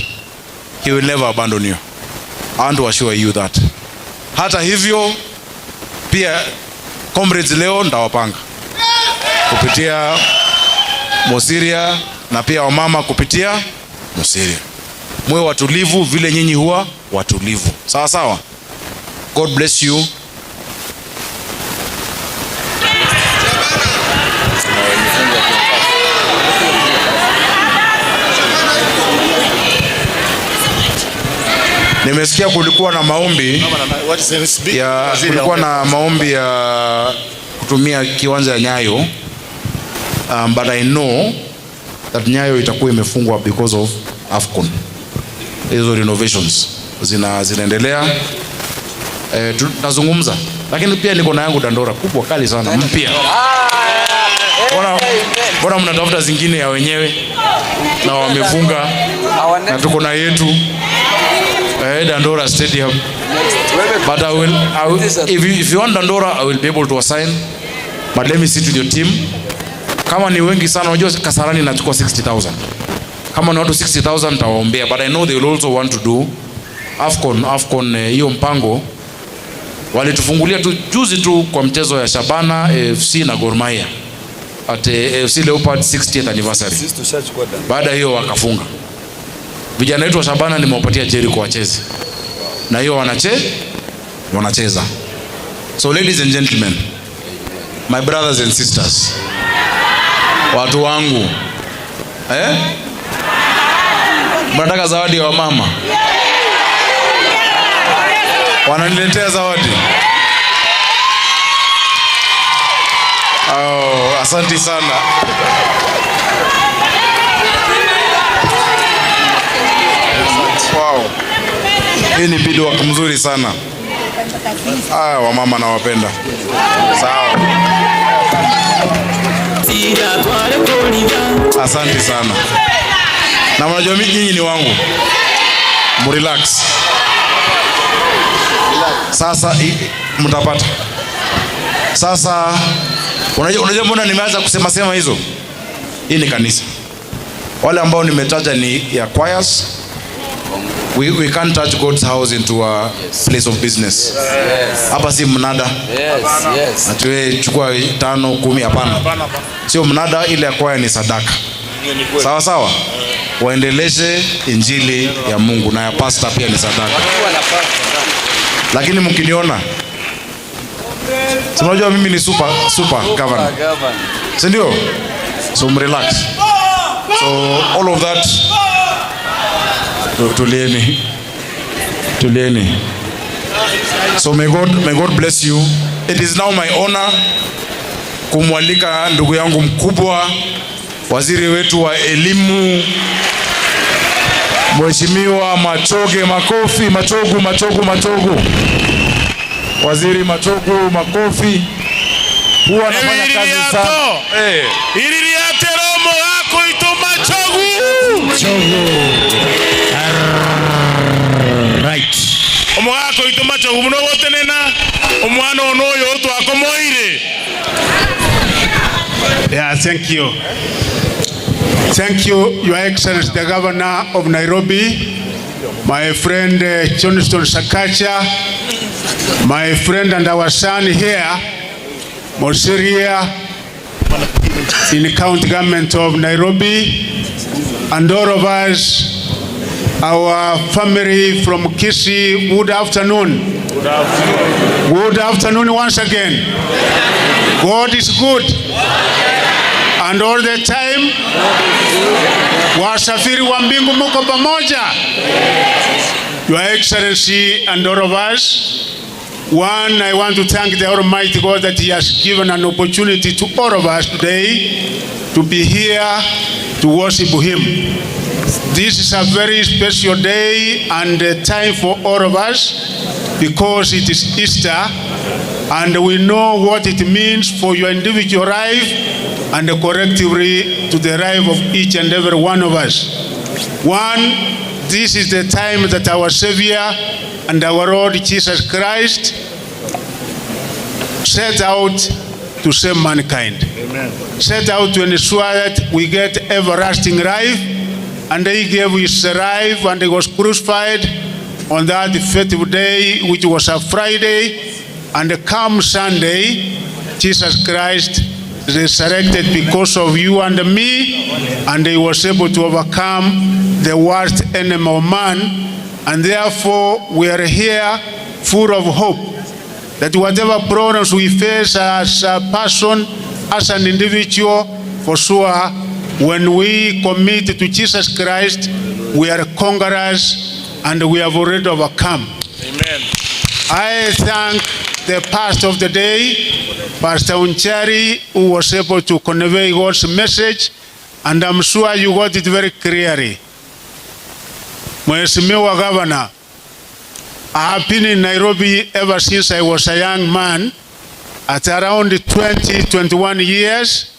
he will never abandon you. I want to assure you that. Hata hivyo pia comrades, leo ndawapanga kupitia Mosiria na pia wamama kupitia Mosiria. Muwe watulivu vile nyinyi huwa watulivu. Sawa sawa. God bless you. Nimesikia kulikuwa na maombi ya, kulikuwa na maombi ya kutumia kiwanja ya Nyayo. But I know that Nyayo itakuwa imefungwa because of AFCON. Hizo renovations zinaendelea. Tunazungumza. Lakini pia niko na yangu dandora kubwa kali sana mpya. Mbona mnatafuta zingine ya wenyewe na wamefunga na tuko na yetu. Dandora Stadium. But I will if you want Dandora, I will be able to assign. But let me sit with your team. Kama ni wengi sana, unajua Kasarani inachukua 60,000. Kama ni watu 60,000 nitawaombea, but I know they will also want to do AFCON hiyo mpango walitufungulia tu juzi tu kwa mchezo ya Shabana AFC na Gor Mahia at AFC Leopards 60th anniversary. Baada hiyo wakafunga. Vijana wetu wa Shabana nimewapatia Jericho wacheze. Na hiyo wanacheza. So ladies and gentlemen, my brothers and sisters, watu wangu, Mnataka zawadi ya wamama? Wananiletea zawadi? Oh, asante sana. Wow. Hii ni beadwork mzuri sana. Wamama nawapenda. Sawa. Asante sana. Na mnajua mimi nyinyi ni wangu. Mrelax. Sasa mtapata. Sasa unajua mbona nimeanza kusema sema hizo? Hii ni kanisa. Wale ambao nimetaja ni ya choirs. We can't touch God's house into a place of business. Hapa si mnada. Yes. Atuwe chukua 5, 10, hapana. Sio mnada, ile ya choir ni sadaka. Sawa sawa? Waendeleshe injili ya Mungu na ya pastor pia ni sadaka. Lakini mkiniona, si unajua mimi ni super governor. Si ndio? So relax. So all of that, tulieni. Tulieni. So may God bless you. It is now my honor kumwalika ndugu yangu mkubwa, waziri wetu wa elimu, Mheshimiwa Machoge. Makofi. Machogu, Machogu, Machogu. Waziri Machogu, makofi. Huwa anafanya kazi sana. Ililiateromo wako ito Machogu. Machogu. Right. Omwako ito Machogu muno gotenena. Omwana ono oyo twakomoire. Yeah, thank you. Thank you, Your Excellency, the Governor of Nairobi, my friend Johnston Sakaja, my friend and our son here, Mosiria, in the county government of Nairobi, and all of us, our family from Kisii, good afternoon. Good afternoon. Good afternoon once again. God is good. And all the time, wasafiri wa mbingu muko pamoja. Your Excellency and all of us, one, I want to thank the Almighty God that He has given an opportunity to all of us today to be here to worship Him. This is a very special day and a time for all of us because it is Easter, and we know what it means for your individual life and collectively to the life of each and every one of us. One, this is the time that our Savior And our Lord Jesus Christ set out to save mankind. Amen. Set out to ensure that we get everlasting life, and he gave his life and he was crucified on that fateful day, which was a Friday, and come Sunday, Jesus Christ resurrected because of you and me, and he was able to overcome the worst enemy of man, and therefore we are here full of hope that whatever problems we face as a person, as an individual, for sure, when we commit to Jesus Christ, we are conquerors and we have already overcome. Amen. I thank the pastor of the day, Pastor Onchari, who was able to convey God's message, and I'm sure you got it very clearly. Mheshimiwa Governor, I have been in Nairobi ever since I was a young man, at around 20, 21 years,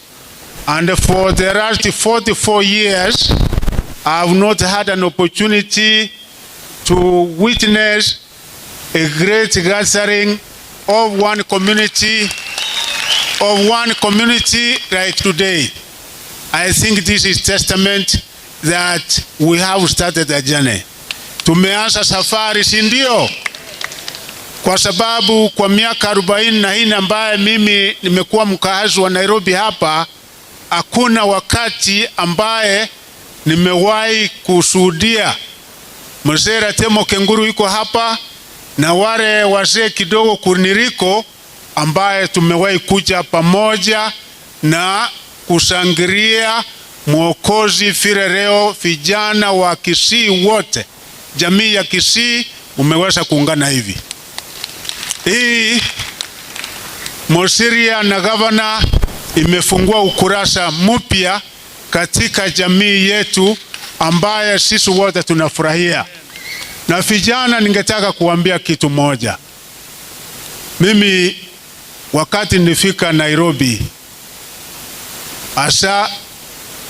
and for the last 44 years, I have not had an opportunity to witness a great gathering of one community, like today. I think this is testament that we have started a journey. Tumeanza safari, si ndio? Kwa sababu kwa miaka 44 ambaye mimi nimekuwa mkaazi wa Nairobi hapa, hakuna wakati ambaye nimewahi kushuhudia Mzee Ratemo Kenguru yuko hapa na wale wazee kidogo kuniliko ambaye tumewahi kuja pamoja na kushangilia Mwokozi vile leo vijana wa Kisii wote, jamii ya Kisii umeweza kuungana hivi. Hii Mosiria na gavana imefungua ukurasa mpya katika jamii yetu ambaye sisi wote tunafurahia. Na vijana, ningetaka kuambia kitu moja. Mimi wakati nilifika Nairobi, hasa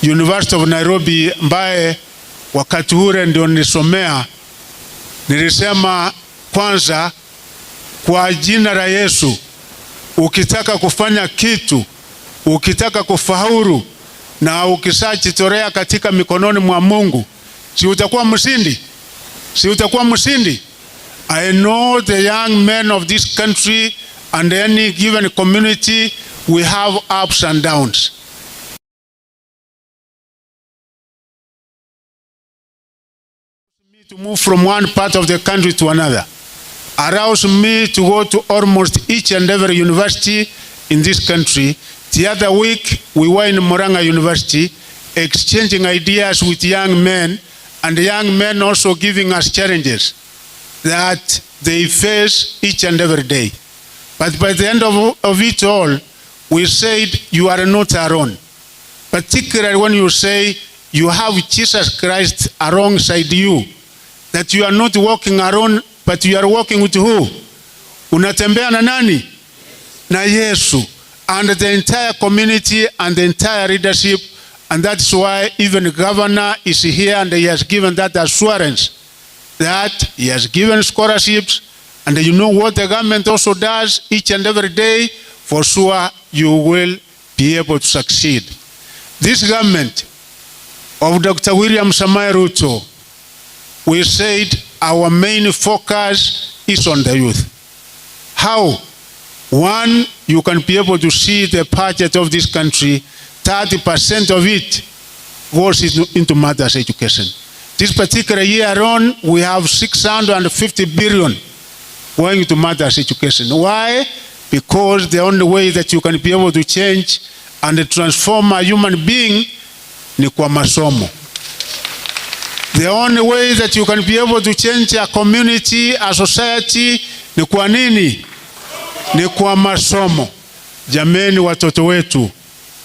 University of Nairobi ambaye wakati ule ndio nilisomea, nilisema kwanza, kwa jina la Yesu, ukitaka kufanya kitu, ukitaka kufaulu na ukishajitolea katika mikononi mwa Mungu, si utakuwa mshindi? Si utakuwa mshindi? I know the young men of this country and any given community, we have ups and downs. To move from one part of the country to another allows me to go to almost each and every university in this country. The other week, we were in Murang'a University, exchanging ideas with young men, and the young men also giving us challenges that they face each and every day. But by the end of it all, we said, you are not alone. Particularly when you say you have Jesus Christ alongside you, that you are not walking alone, but you are walking with who? Unatembea na nani? Na Yesu. And the entire community and the entire leadership, and that's why even the governor is here and he has given that assurance that he has given scholarships, and you know what the government also does each and every day, for sure you will be able to succeed. This government of Dr. William Samoei Ruto, we said our main focus is on the youth. How? One, you can be able to see the budget of this country, 30% of it goes into matters education. This particular year alone, we have 650 billion going to matters education. Why? Because the only way that you can be able to change and transform a human being ni kwa masomo. The only way that you can be able to change a community, a society, ni kwa nini? Ni kwa masomo. Jameni, watoto wetu,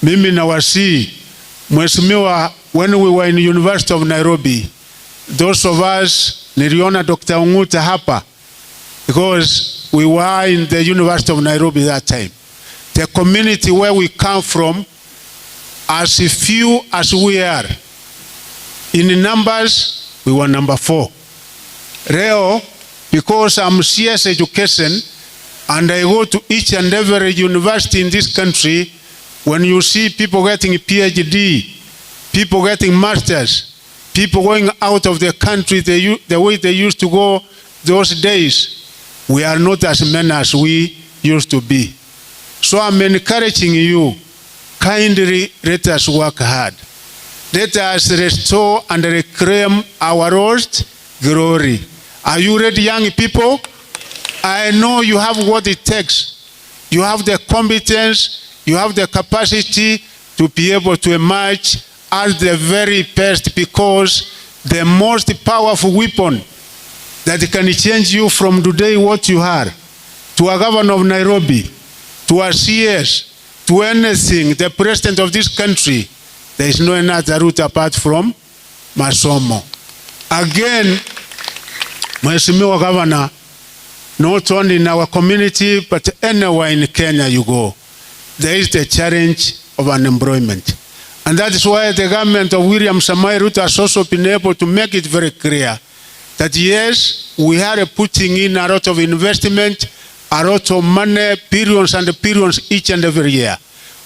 mimi nawasihi, Mheshimiwa, when we were in University of Nairobi, those of us, niliona Dr. Onguta hapa, because we were in the University of Nairobi that time. The community where we come from, as few as we are, in numbers, we were number 4. Leo, Because I'm CS education and I go to each and every university in this country, when you see people getting PhD, people getting masters, people going out of the country the way they used to go those days, we are not as many as we used to be. So I'm encouraging you, kindly let us work hard. Let us restore and reclaim our lost glory. Are you ready, young people? I know you have what it takes. You have the competence, you have the capacity to be able to emerge as the very best, because the most powerful weapon that can change you from today what you are, to a governor of Nairobi, to a CS, to anything, the president of this country, there is no another route apart from masomo. Again, Mheshimiwa Governor, not only in our community, but anywhere in Kenya you go, there is the challenge of unemployment. And that is why the government of William Samoei Ruto has also been able to make it very clear that yes, we are putting in a lot of investment, a lot of money, billions and billions each and every year.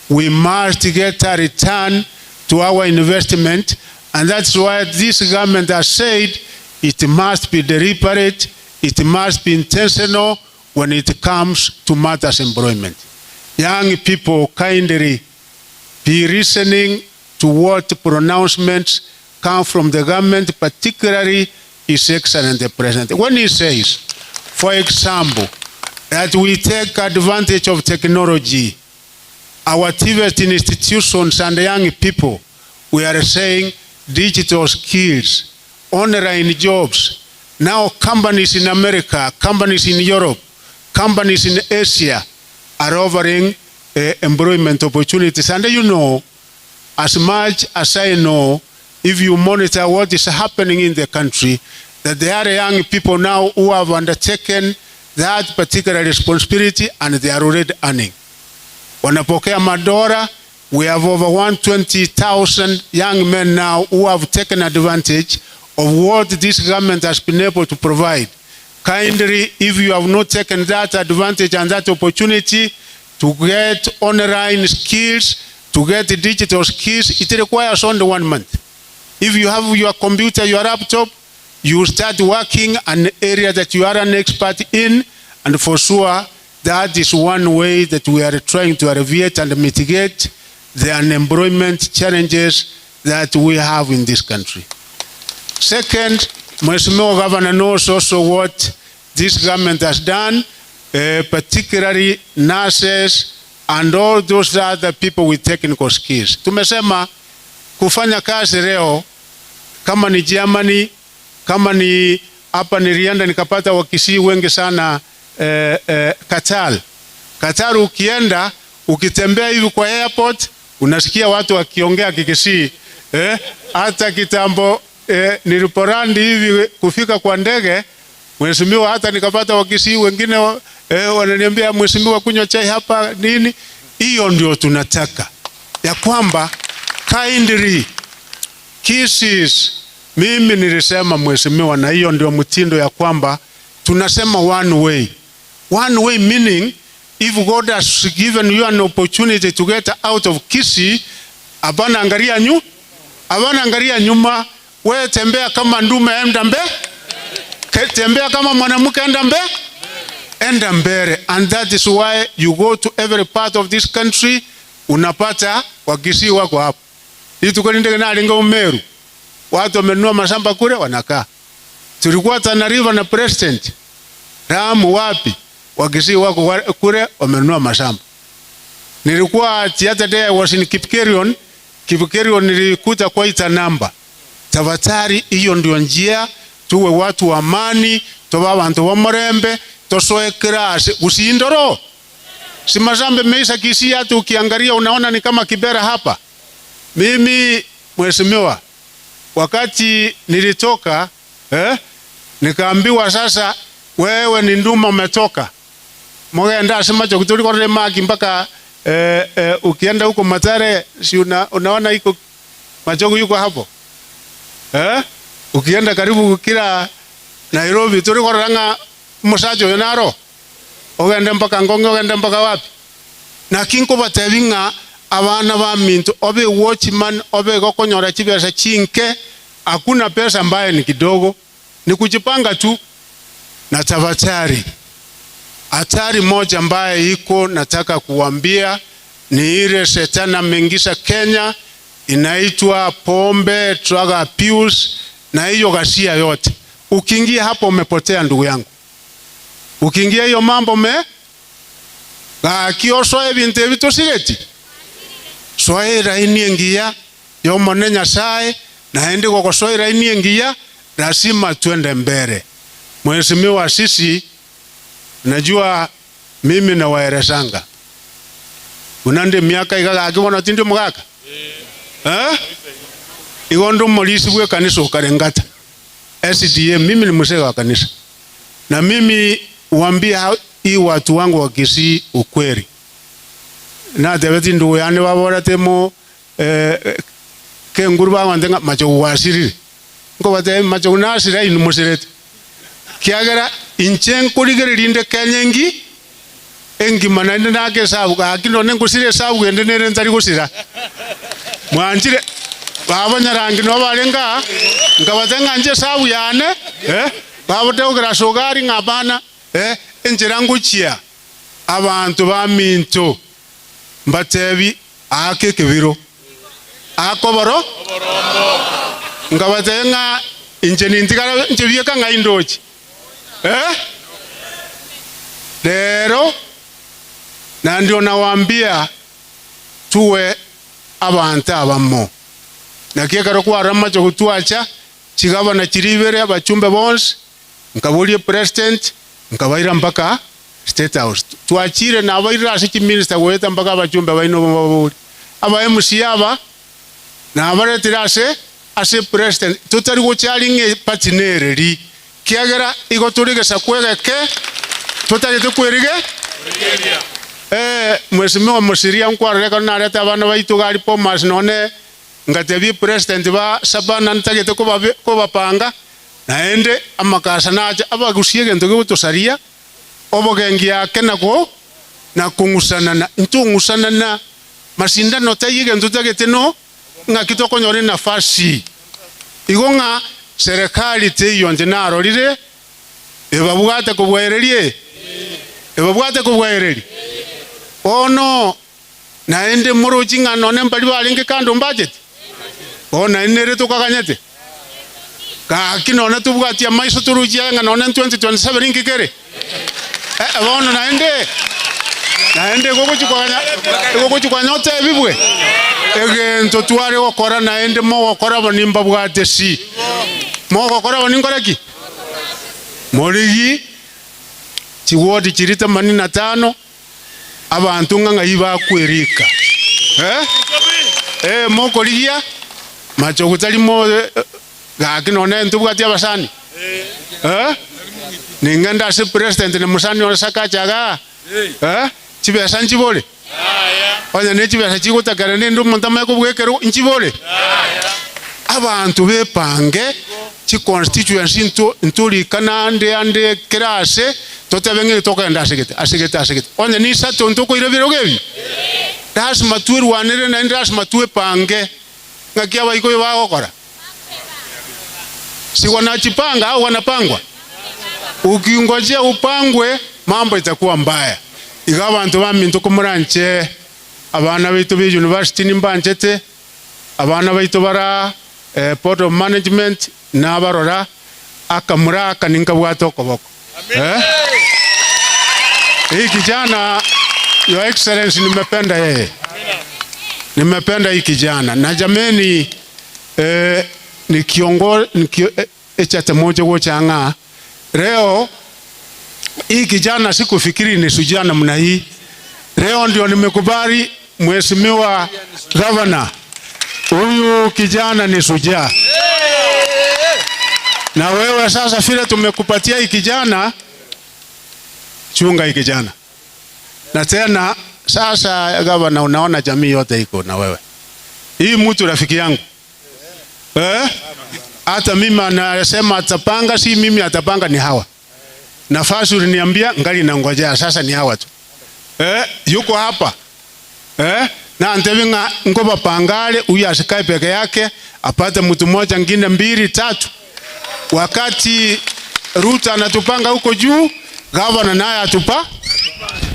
We must get a return to our investment, and that's why this government has said it must be deliberate, it must be intentional when it comes to matters employment. Young people, kindly be listening to what pronouncements come from the government, particularly His Excellency the President. When he says, for example, that we take advantage of technology, our TVET institutions and young people, we are saying digital skills, online jobs. Now companies in America, companies in Europe, companies in Asia are offering employment opportunities. And you know, as much as I know, if you monitor what is happening in the country, that there are young people now who have undertaken that particular responsibility and they are already earning. Wanapokea madora. We have over 120,000 young men now who have taken advantage of what this government has been able to provide. Kindly, if you have not taken that advantage and that opportunity to get online skills, to get digital skills, it requires only 1 month. If you have your computer, your laptop, you start working an area that you are an expert in, and for sure, that is one way that we are trying to alleviate and mitigate the unemployment challenges that we have in this country. Second, Mheshimiwa Governor knows also what this government has done, particularly nurses and all those other people with technical skills. Tumesema kufanya kazi leo kama ni Germany, kama ni hapa nilienda nikapata Wakisii wengi sana, Qatar. Qatar ukienda ukitembea hivi kwa airport unasikia watu wakiongea Kikisii. Hata kitambo nilipoland hivi kufika kwa ndege, mheshimiwa, hata nikapata Wakisii wengine wananiambia mheshimiwa, kunywa chai hapa nini. Hiyo ndio tunataka, ya kwamba kindly Kisiis. Mimi nilisema mheshimiwa, na hiyo ndio mtindo ya kwamba tunasema one way. One way meaning if God has given you an opportunity to get out of Kisii, hapana angalia nyu, hapana angalia nyuma, wewe tembea kama ndume enda mbele, tembea kama mwanamke enda mbele, enda mbele. And that is why you go to every part of this country, unapata Wakisii wako hapo. Hii tuko ndege na alinga Meru. Watu wamenunua mashamba kule wanakaa. Tulikuwa Tana River na president. Lamu wapi? Wakisii wako kule wamenunua mashamba. Nilikuwa the other day I was in Kipkerion. Kipkerion nilikuta quite a number. Tafadhali, hiyo ndio njia, tuwe watu wa amani, tuwe abantu wa murembe, tosoe class, usindoro. Si mashamba meisha Kisii, hata ukiangalia unaona ni kama Kibera hapa. Mimi mheshimiwa, wakati nilitoka, nikaambiwa sasa wewe ni nduma umetoka. Mogenda sema cho kutoka kwa maki mpaka ukienda huko Mathare, si unaona iko Machogu yuko hapo. Ukienda karibu kila Nairobi tuliko ranga Omosacha oyo naro ogende mpaka ngonge, ogende mpaka wapi? Naki nkobatebi ng'a abana ba minto obe watchman, obe gokonyora chibesa chinke. Hakuna pesa ambaye ni kidogo, ni kujipanga tu. Na tafadhali, hatari moja ambaye iko nataka kuambia ni ile shetani ameingiza Kenya, inaitwa pombe, drug abuse na hiyo ghasia yote. Ukiingia hapo umepotea, ndugu yangu. Ukiingia hiyo mambo me gakiosoe ebinto ebi tosireti soera ini engiya yomone Nyasaye naende gogosoera ini engiya, lazima twende mbele. Mheshimiwa, sisi najua mimi nawaelezanga unande miaka igagakibona tindi mugaka eh igondo molisi bwe kanisa ukarengata SDA. Mimi ni mzee wa kanisa na mimi uambia hii watu wangu wa Kisii ukweli na tebeti ndugu yane babora temo kenguru bawante nga macho wasirire ngo bate macho nasira inu musirete kiagera inche nkurigereria inde Kenya engi engima naende nake esabu gaki nonye ngosira esabu ende nere ntari gosira mwanchire baba nyarangi no barenga nkabate ng'a nche esabu yane baboteogera sugari ng'a bana enchera ngochia abanto ba minto mbatebi ake ekebiro akoboro nkabate ng'a inche nintigara inche bieka ng'a indochi lero. Na ndio nawaambia tuwe abantu abamo nakiekero kwarama gutwacha chigabana chiribere abachumbe bonsi nkaburie president nkabaira mpaka State House twachire nabaira ase chiminister goeta mpaka abachumbe baino baburi aba MC aba nabaretire ase president tutari gochari ng'e party nereri kiagera igo turigesa kwegeke tutagete kwerige Mheshimiwa Mosiria nkwaroreka narete abana baitu gari Bomas none ngatebie president ba sabana ntagete kobapanga naende amakasa nacha abagusie egento gigotosaria obogengi yake nako na kung'usanana ntung'usanana masindano taiyo egento tagete no ng'aki tokonyora enafasi igo ng'a serikali teiyo nche narorire ebabwate kobwererie ebabwate kobwererie ono naende morochi ng'a none mbari barenge kando budget ona nere tukaganyete gaki none tubwatia maiso turuchia ng'a none 2027 nkikere bono naende gogochikwanya otebibwe egento tware gokora naende mogokora bo nimbabwate si mogokora bo ninkoreki morigi chiwodi chiri 85 abantu ng'a ng'ai bakwerika mokorigia macho gutarimo gaki none ntubwati abasani ningenda ase president ne musani one sakachaga chibesa nchibore onya ne chibesa chigotakara nende omonto amaye kobwekero nchibore abantu bepange chi constituency nturikana ande ande kerase totebe ng'e tokenda asegete asegete asegete onya nisato ntokoire birogo ebi lazima twirwanire naende lazima twepange ng'aki abaikoyo bagokora si wanachipanga au wanapangwa? Ukingojea upangwe mambo itakuwa mbaya. Iga abantu baminto komoranche abana baitu be university nimbanchete abana baitu bara Board of Management nabarora akamuraka ninkabwata okoboko Hii kijana Your Excellency nimependa yeye. Nimependa hii kijana. Na jameni ni kiongozi echate moja gochanga. Leo hii kijana sikufikiri ni shujaa namna hii. Leo ndio nimekubali Mheshimiwa Governor. Huyu kijana ni shujaa. Na wewe sasa vile tumekupatia hii kijana, chunga hii kijana. Na tena sasa Governor, unaona jamii yote iko na wewe. Hii mtu rafiki yangu. Hata mimi anasema atapanga, si mimi atapanga ni hawa. Nafasi uliniambia ngali nangojea, sasa ni hawa tu. Yuko hapa. Na ntevinga ngoba pangale huyu asikae peke yake, apate mtu mmoja ngine mbili tatu. Wakati Ruto anatupanga huko juu, gavana naye atupa.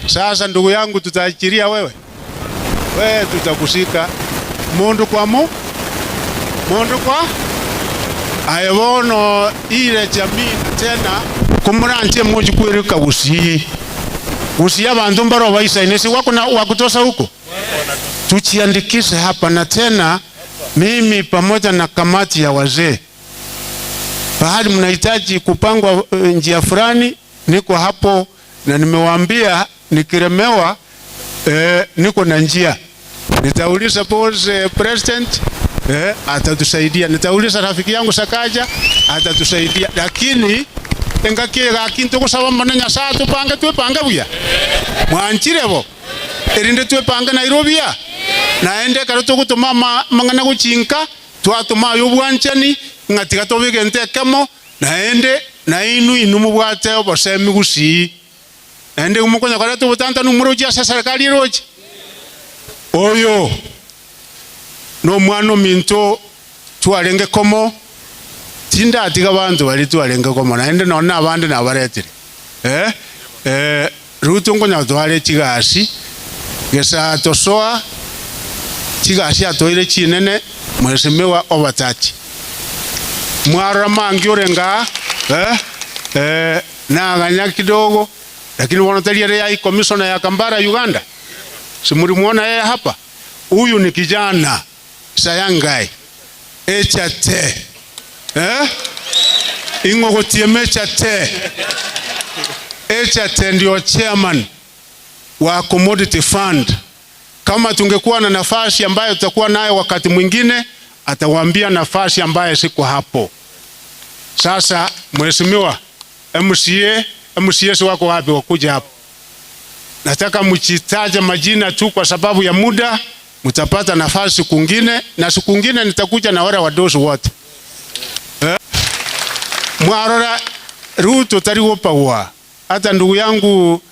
Sasa ndugu yangu, tutaachilia wewe. Wewe tutakushika mundu kwa mundu kwa ayewono ile jamii tena kumurantie muji kwirika gusii gusii abantu mbaro baisa si wako na wakutosa huko, tuchiandikishe hapa. Na tena mimi pamoja na kamati ya wazee, pahali mnahitaji kupangwa njia fulani, niko hapo na nimewaambia nikiremewa, niko na njia. Nitauliza boss president, atatusaidia. Nitauliza rafiki yangu Sakaja, atatusaidia. Lakini engakie gakintu gusaba mbona Nyasaye tupange twepange buya mwanchirebo erinde twepange Nairobi ya naende karo tugutuma mang'ana guchinka twatuma ayo bwanchani ng'atiga tobigente ekemo naende nainu inu mubwate obosemi gusii naende mukonya kora tubutantanu murochi ase serikali erochi oyo no mwana ominto twarenge komo tindatiga bantu bari twarenge komo naende nonye abande nabaretire Ruto nkonya tware chigasi gesa tosoa chigasi atoire chinene mheshimiwa Obatachi mwarora mangi orenga naganya kidogo lakini wanotalia ya commissioner ya Kambara Uganda simulimuona yeye hapa. Huyu ni kijana sayangai echate ingogotieme echate echate ndio chairman wa Commodity Fund. Kama tungekuwa na nafasi ambayo tutakuwa nayo wakati mwingine, atawaambia nafasi ambayo siko hapo. Sasa mheshimiwa MCA, MCS wako wapi wakuja hapo? Nataka mchitaje majina tu kwa sababu ya muda, mtapata nafasi siku nyingine, na siku nyingine nitakuja na wale wadosi wote. Mwarora Ruto tariwopawa. Hata ndugu yangu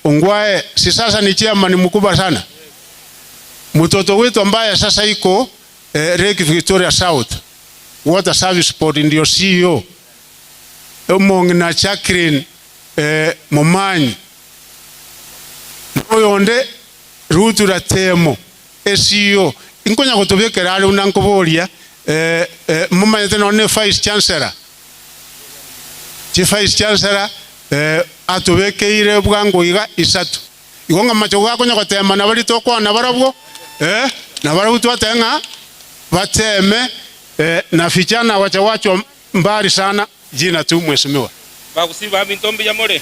Ongwae si sasa ni chairman mkubwa sana. Mtoto wetu ambaye sasa iko Lake Victoria South Water Service Board ndio CEO. Omong na Jacqueline Momanyi. Oyonde Ruto ratemo CEO. Inkonya kutubekera ali unankoboria mumanyete none Vice Chancellor. Chi Vice Chancellor atubekeire bwangu iga isatu. Igonga macho gakonya gotema na bari tokwana barabwo na barabwo twatenga bateme na vijana wacha wacho mbali sana jina tu mheshimiwa. Bagusiba mintombi ya more.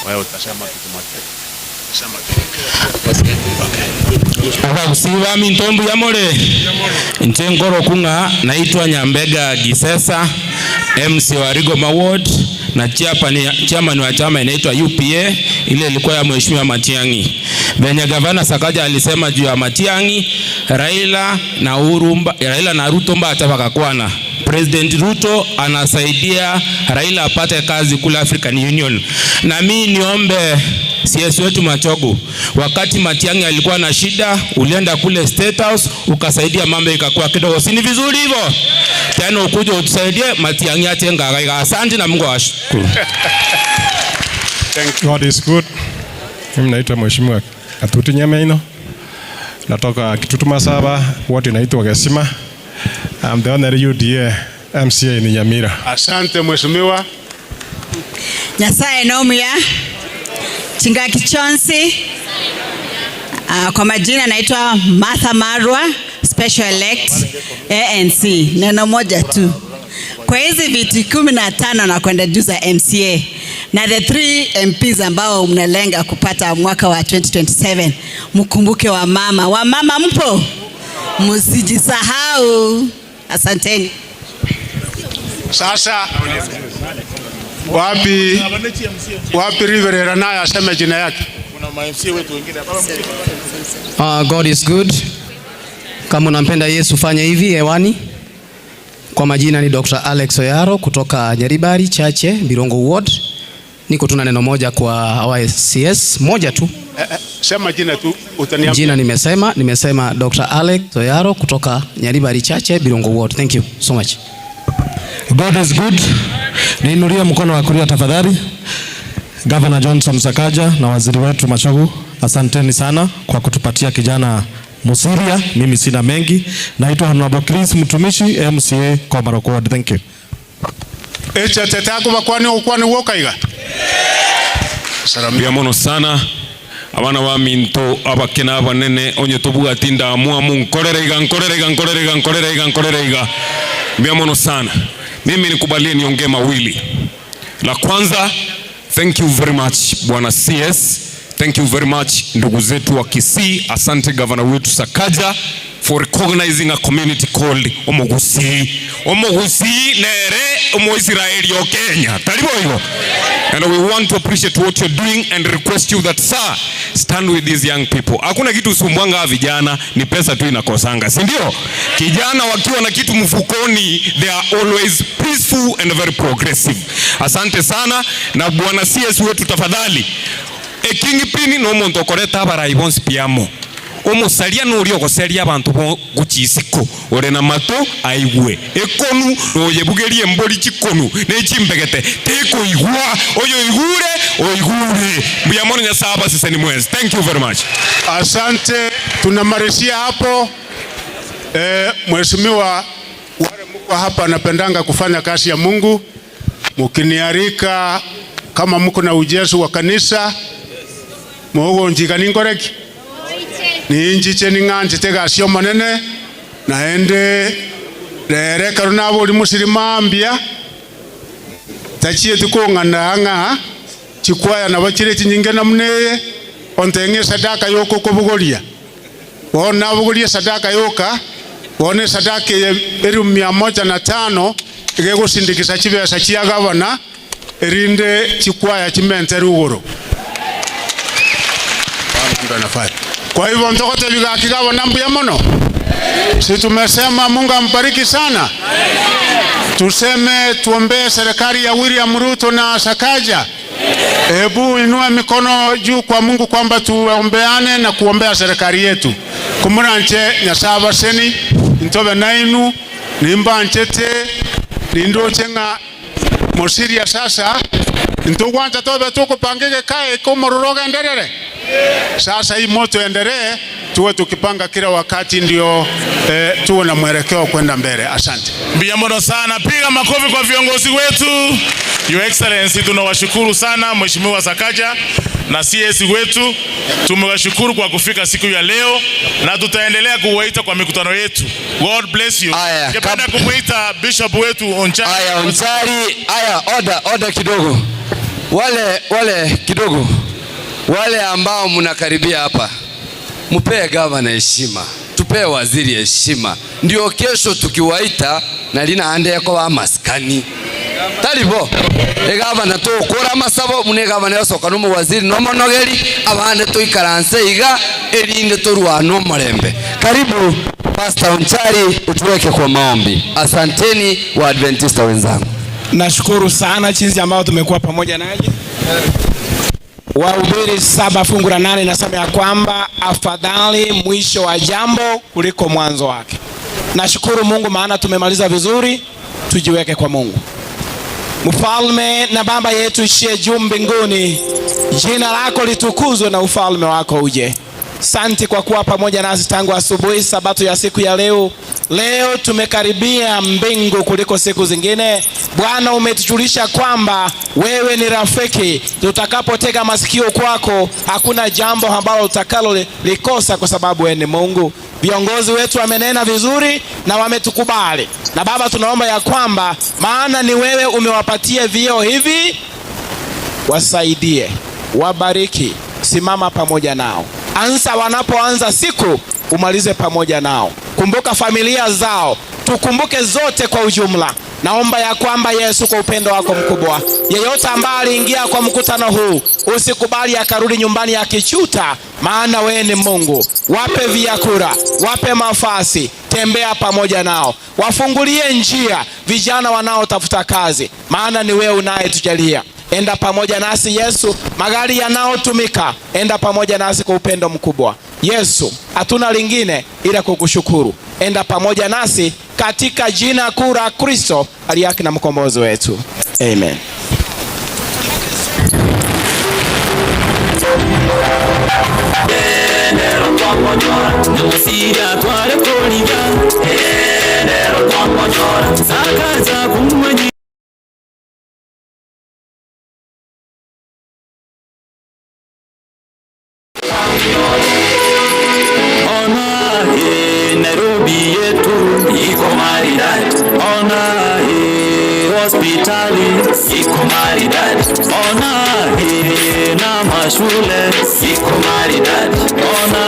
Wewe utasema kitu moja. Sema tu. Okay. Bagusiba mintombi ya more. Nchengoro kunga naitwa Nyambega Gisesa, MC wa Rigoma Ward na chairman wa chama inaitwa UPA, ile ilikuwa ya Mheshimiwa Matiang'i. Venye gavana Sakaja alisema juu ya Matiang'i, Raila na Urumba, Raila na Ruto mba atafakakwana. President Ruto anasaidia Raila apate kazi kule African Union. Na mimi niombe CS wetu Machogu, wakati Matiang'i alikuwa na shida, ulienda kule State House ukasaidia mambo ikakuwa kidogo. Si ni vizuri hivyo? Tena ukuje utusaidie Matiang'i atenga. Asante na Mungu awashukuru. Thank you. God is good. Mimi naitwa Mheshimiwa Atuti Nyameino. Natoka Kitutu Masaba, ward inaitwa Gesima. I'm the honorary UDA MCA ni Nyamira. Asante mheshimiwa. Nyasaye nomia Chingaki Chonsi. Kwa majina naitwa Martha Marwa, Special Elect ANC. Neno moja tu. Kwa hizi viti 15 na kwenda juu za MCA na the 3 MPs ambao mnalenga kupata mwaka wa 2027, mkumbuke wamama. Wamama mpo? Msijisahau. Asanteni. Sasa wapi Riverera naye aseme jina yake. Kuna ma MC wetu wengine hapa. God is good. Kama unampenda Yesu fanya hivi hewani. Kwa majina ni Dr. Alex Oyaro kutoka Nyaribari Chache, Birongo Ward. Niko tuna neno moja kwa OICS, moja tu. Sema jina tu utaniambia. Jina nimesema Dr. Alex Oyaro kutoka Nyaribari Chache, Birongo Ward. Thank you so much. God is good. Niinulie mkono wa kulia tafadhali. Governor Johnson Sakaja na waziri wetu Machogu, asanteni sana kwa kutupatia kijana Mosiria. Mimi sina mengi. Naitwa Honorable Chris Mtumishi, MCA Komarok Ward. Thank you. Echa tetako bakwani okwani wokaiga. Mbuya sana abana ba minto abakena abanene onye tobwati ndamwamu nkorere iga nkorere iga nkorere iga nkorere iga nkorere iga. Mbuya mono sana. Mimi nikubalie niongee mawili. La kwanza, thank you very much Bwana CS. Thank you very much ndugu zetu wa Kisii. Asante governor wetu Sakaja for recognizing a community called Omogusii. Omogusii nere Omoisraeli o Kenya. Taribo hiyo. And we want to appreciate what you're doing and request you that, sir, stand with these young people. Hakuna kitu usumbwanga vijana, ni pesa tu inakosanga, si ndio? Kijana wakiwa na kitu mfukoni, they are always peaceful and very progressive. Asante sana na bwana CS wetu tafadhali. Ekingpin no muntu okoreta abarai bonsi piamo. Omusaria nuri ogoseria abantu bo guchisiko ore na mato aigwe ekonu noyebugerie mbori chikonu nechimbegete tekuigwa oyo igure oigure mbuya mono Nyasaye abaseseni mwezi. Thank you very much. Asante, tunamalizia hapo. Mheshimiwa, wale mko hapa napendanga kufanya kazi ya Mungu. Mukiniarika kama mko na ujesu wa kanisa mugo njika ningoreki ninjiche ning'anjete gasi omonene naende rere karo nabori musirima mbia tachieti kung'ana ng'a chikwaya nabo chire chinyinge namuneye onteng'e sadaka yoko kobogoria bono nabogoria sadaka yoka bono esadaka eye eri 105 egegosindikisa chibesa chia gavana erinde chikwaya chimente rugoro. Kwa hivyo ntokote bigaki gavana mbuya mono. Si tumesema Mungu ambariki sana. Tuseme tuombee serikali ya William Ruto na Sakaja. Hebu inua mikono juu kwa Mungu kwamba tuombeane na kuombea serikali yetu. Kumuranche Nyasaye baseni ntobe nainu nimba nchete nindoche nga Mosiria sasa ntugwanza tobe tukupangike kae kumororoga endelele. Sasa hii moto endelee, tuwe tukipanga kila wakati ndio tuwe na mwelekeo kwenda mbele. Asante. Mbuya mono sana, piga makofi kwa viongozi wetu. Your Excellency, tunawashukuru sana Mheshimiwa Sakaja na CS wetu. Tumewashukuru kwa kufika siku ya leo na tutaendelea kuwaita kwa mikutano yetu. God bless you. Ningependa kumuita Bishop wetu Onchari. Aya, Onchari, aya, order kidogo. Wale kidogo. Wale ambao mnakaribia hapa, mpee gavana heshima, tupee waziri heshima, ndio kesho tukiwaita na lina ande ko wa maskani talibo egavana tukura masabo mune gavana yosoka no waziri no monogeri abande tuikaranse iga erinde turwa no murembe. Karibu Pastor Onchari, utuweke kwa maombi. Asanteni wa Adventista wenzangu. Nashukuru sana jinsi ambao tumekuwa pamoja nanyi. Wahubiri 7:8 inasema ya kwamba afadhali mwisho wa jambo kuliko mwanzo wake. Nashukuru Mungu maana tumemaliza vizuri. Tujiweke kwa Mungu. Mfalme na Baba yetu ishie juu mbinguni, jina lako litukuzwe na ufalme wako uje. Asante kwa kuwa pamoja nasi tangu asubuhi sabato ya siku ya leo. Leo tumekaribia mbingu kuliko siku zingine. Bwana, umetujulisha kwamba wewe ni rafiki. Tutakapotega masikio kwako, hakuna jambo ambalo utakalo likosa, kwa sababu wewe ni Mungu. Viongozi wetu wamenena vizuri na wametukubali. Na Baba, tunaomba ya kwamba maana ni wewe umewapatia vyeo hivi, wasaidie, wabariki, simama pamoja nao. Anza wanapoanza siku, umalize pamoja nao. Kumbuka familia zao, tukumbuke zote kwa ujumla. Naomba ya kwamba Yesu, kwa upendo wako mkubwa, yeyote ambaye aliingia kwa mkutano huu usikubali akarudi nyumbani akichuta, maana wewe ni Mungu. Wape vyakula, wape mafasi, tembea pamoja nao, wafungulie njia vijana wanaotafuta kazi, maana ni wewe unayetujalia. Enda pamoja nasi Yesu, magari yanayotumika, enda pamoja nasi kwa upendo mkubwa. Yesu, hatuna lingine ila kukushukuru. Enda pamoja nasi katika jina kuu la Kristo aliye haki na mkombozi wetu, amen. Ona Nairobi yetu iko maridadi. Ona hospitali iko maridadi. Ona na mashule iko maridadi. Ona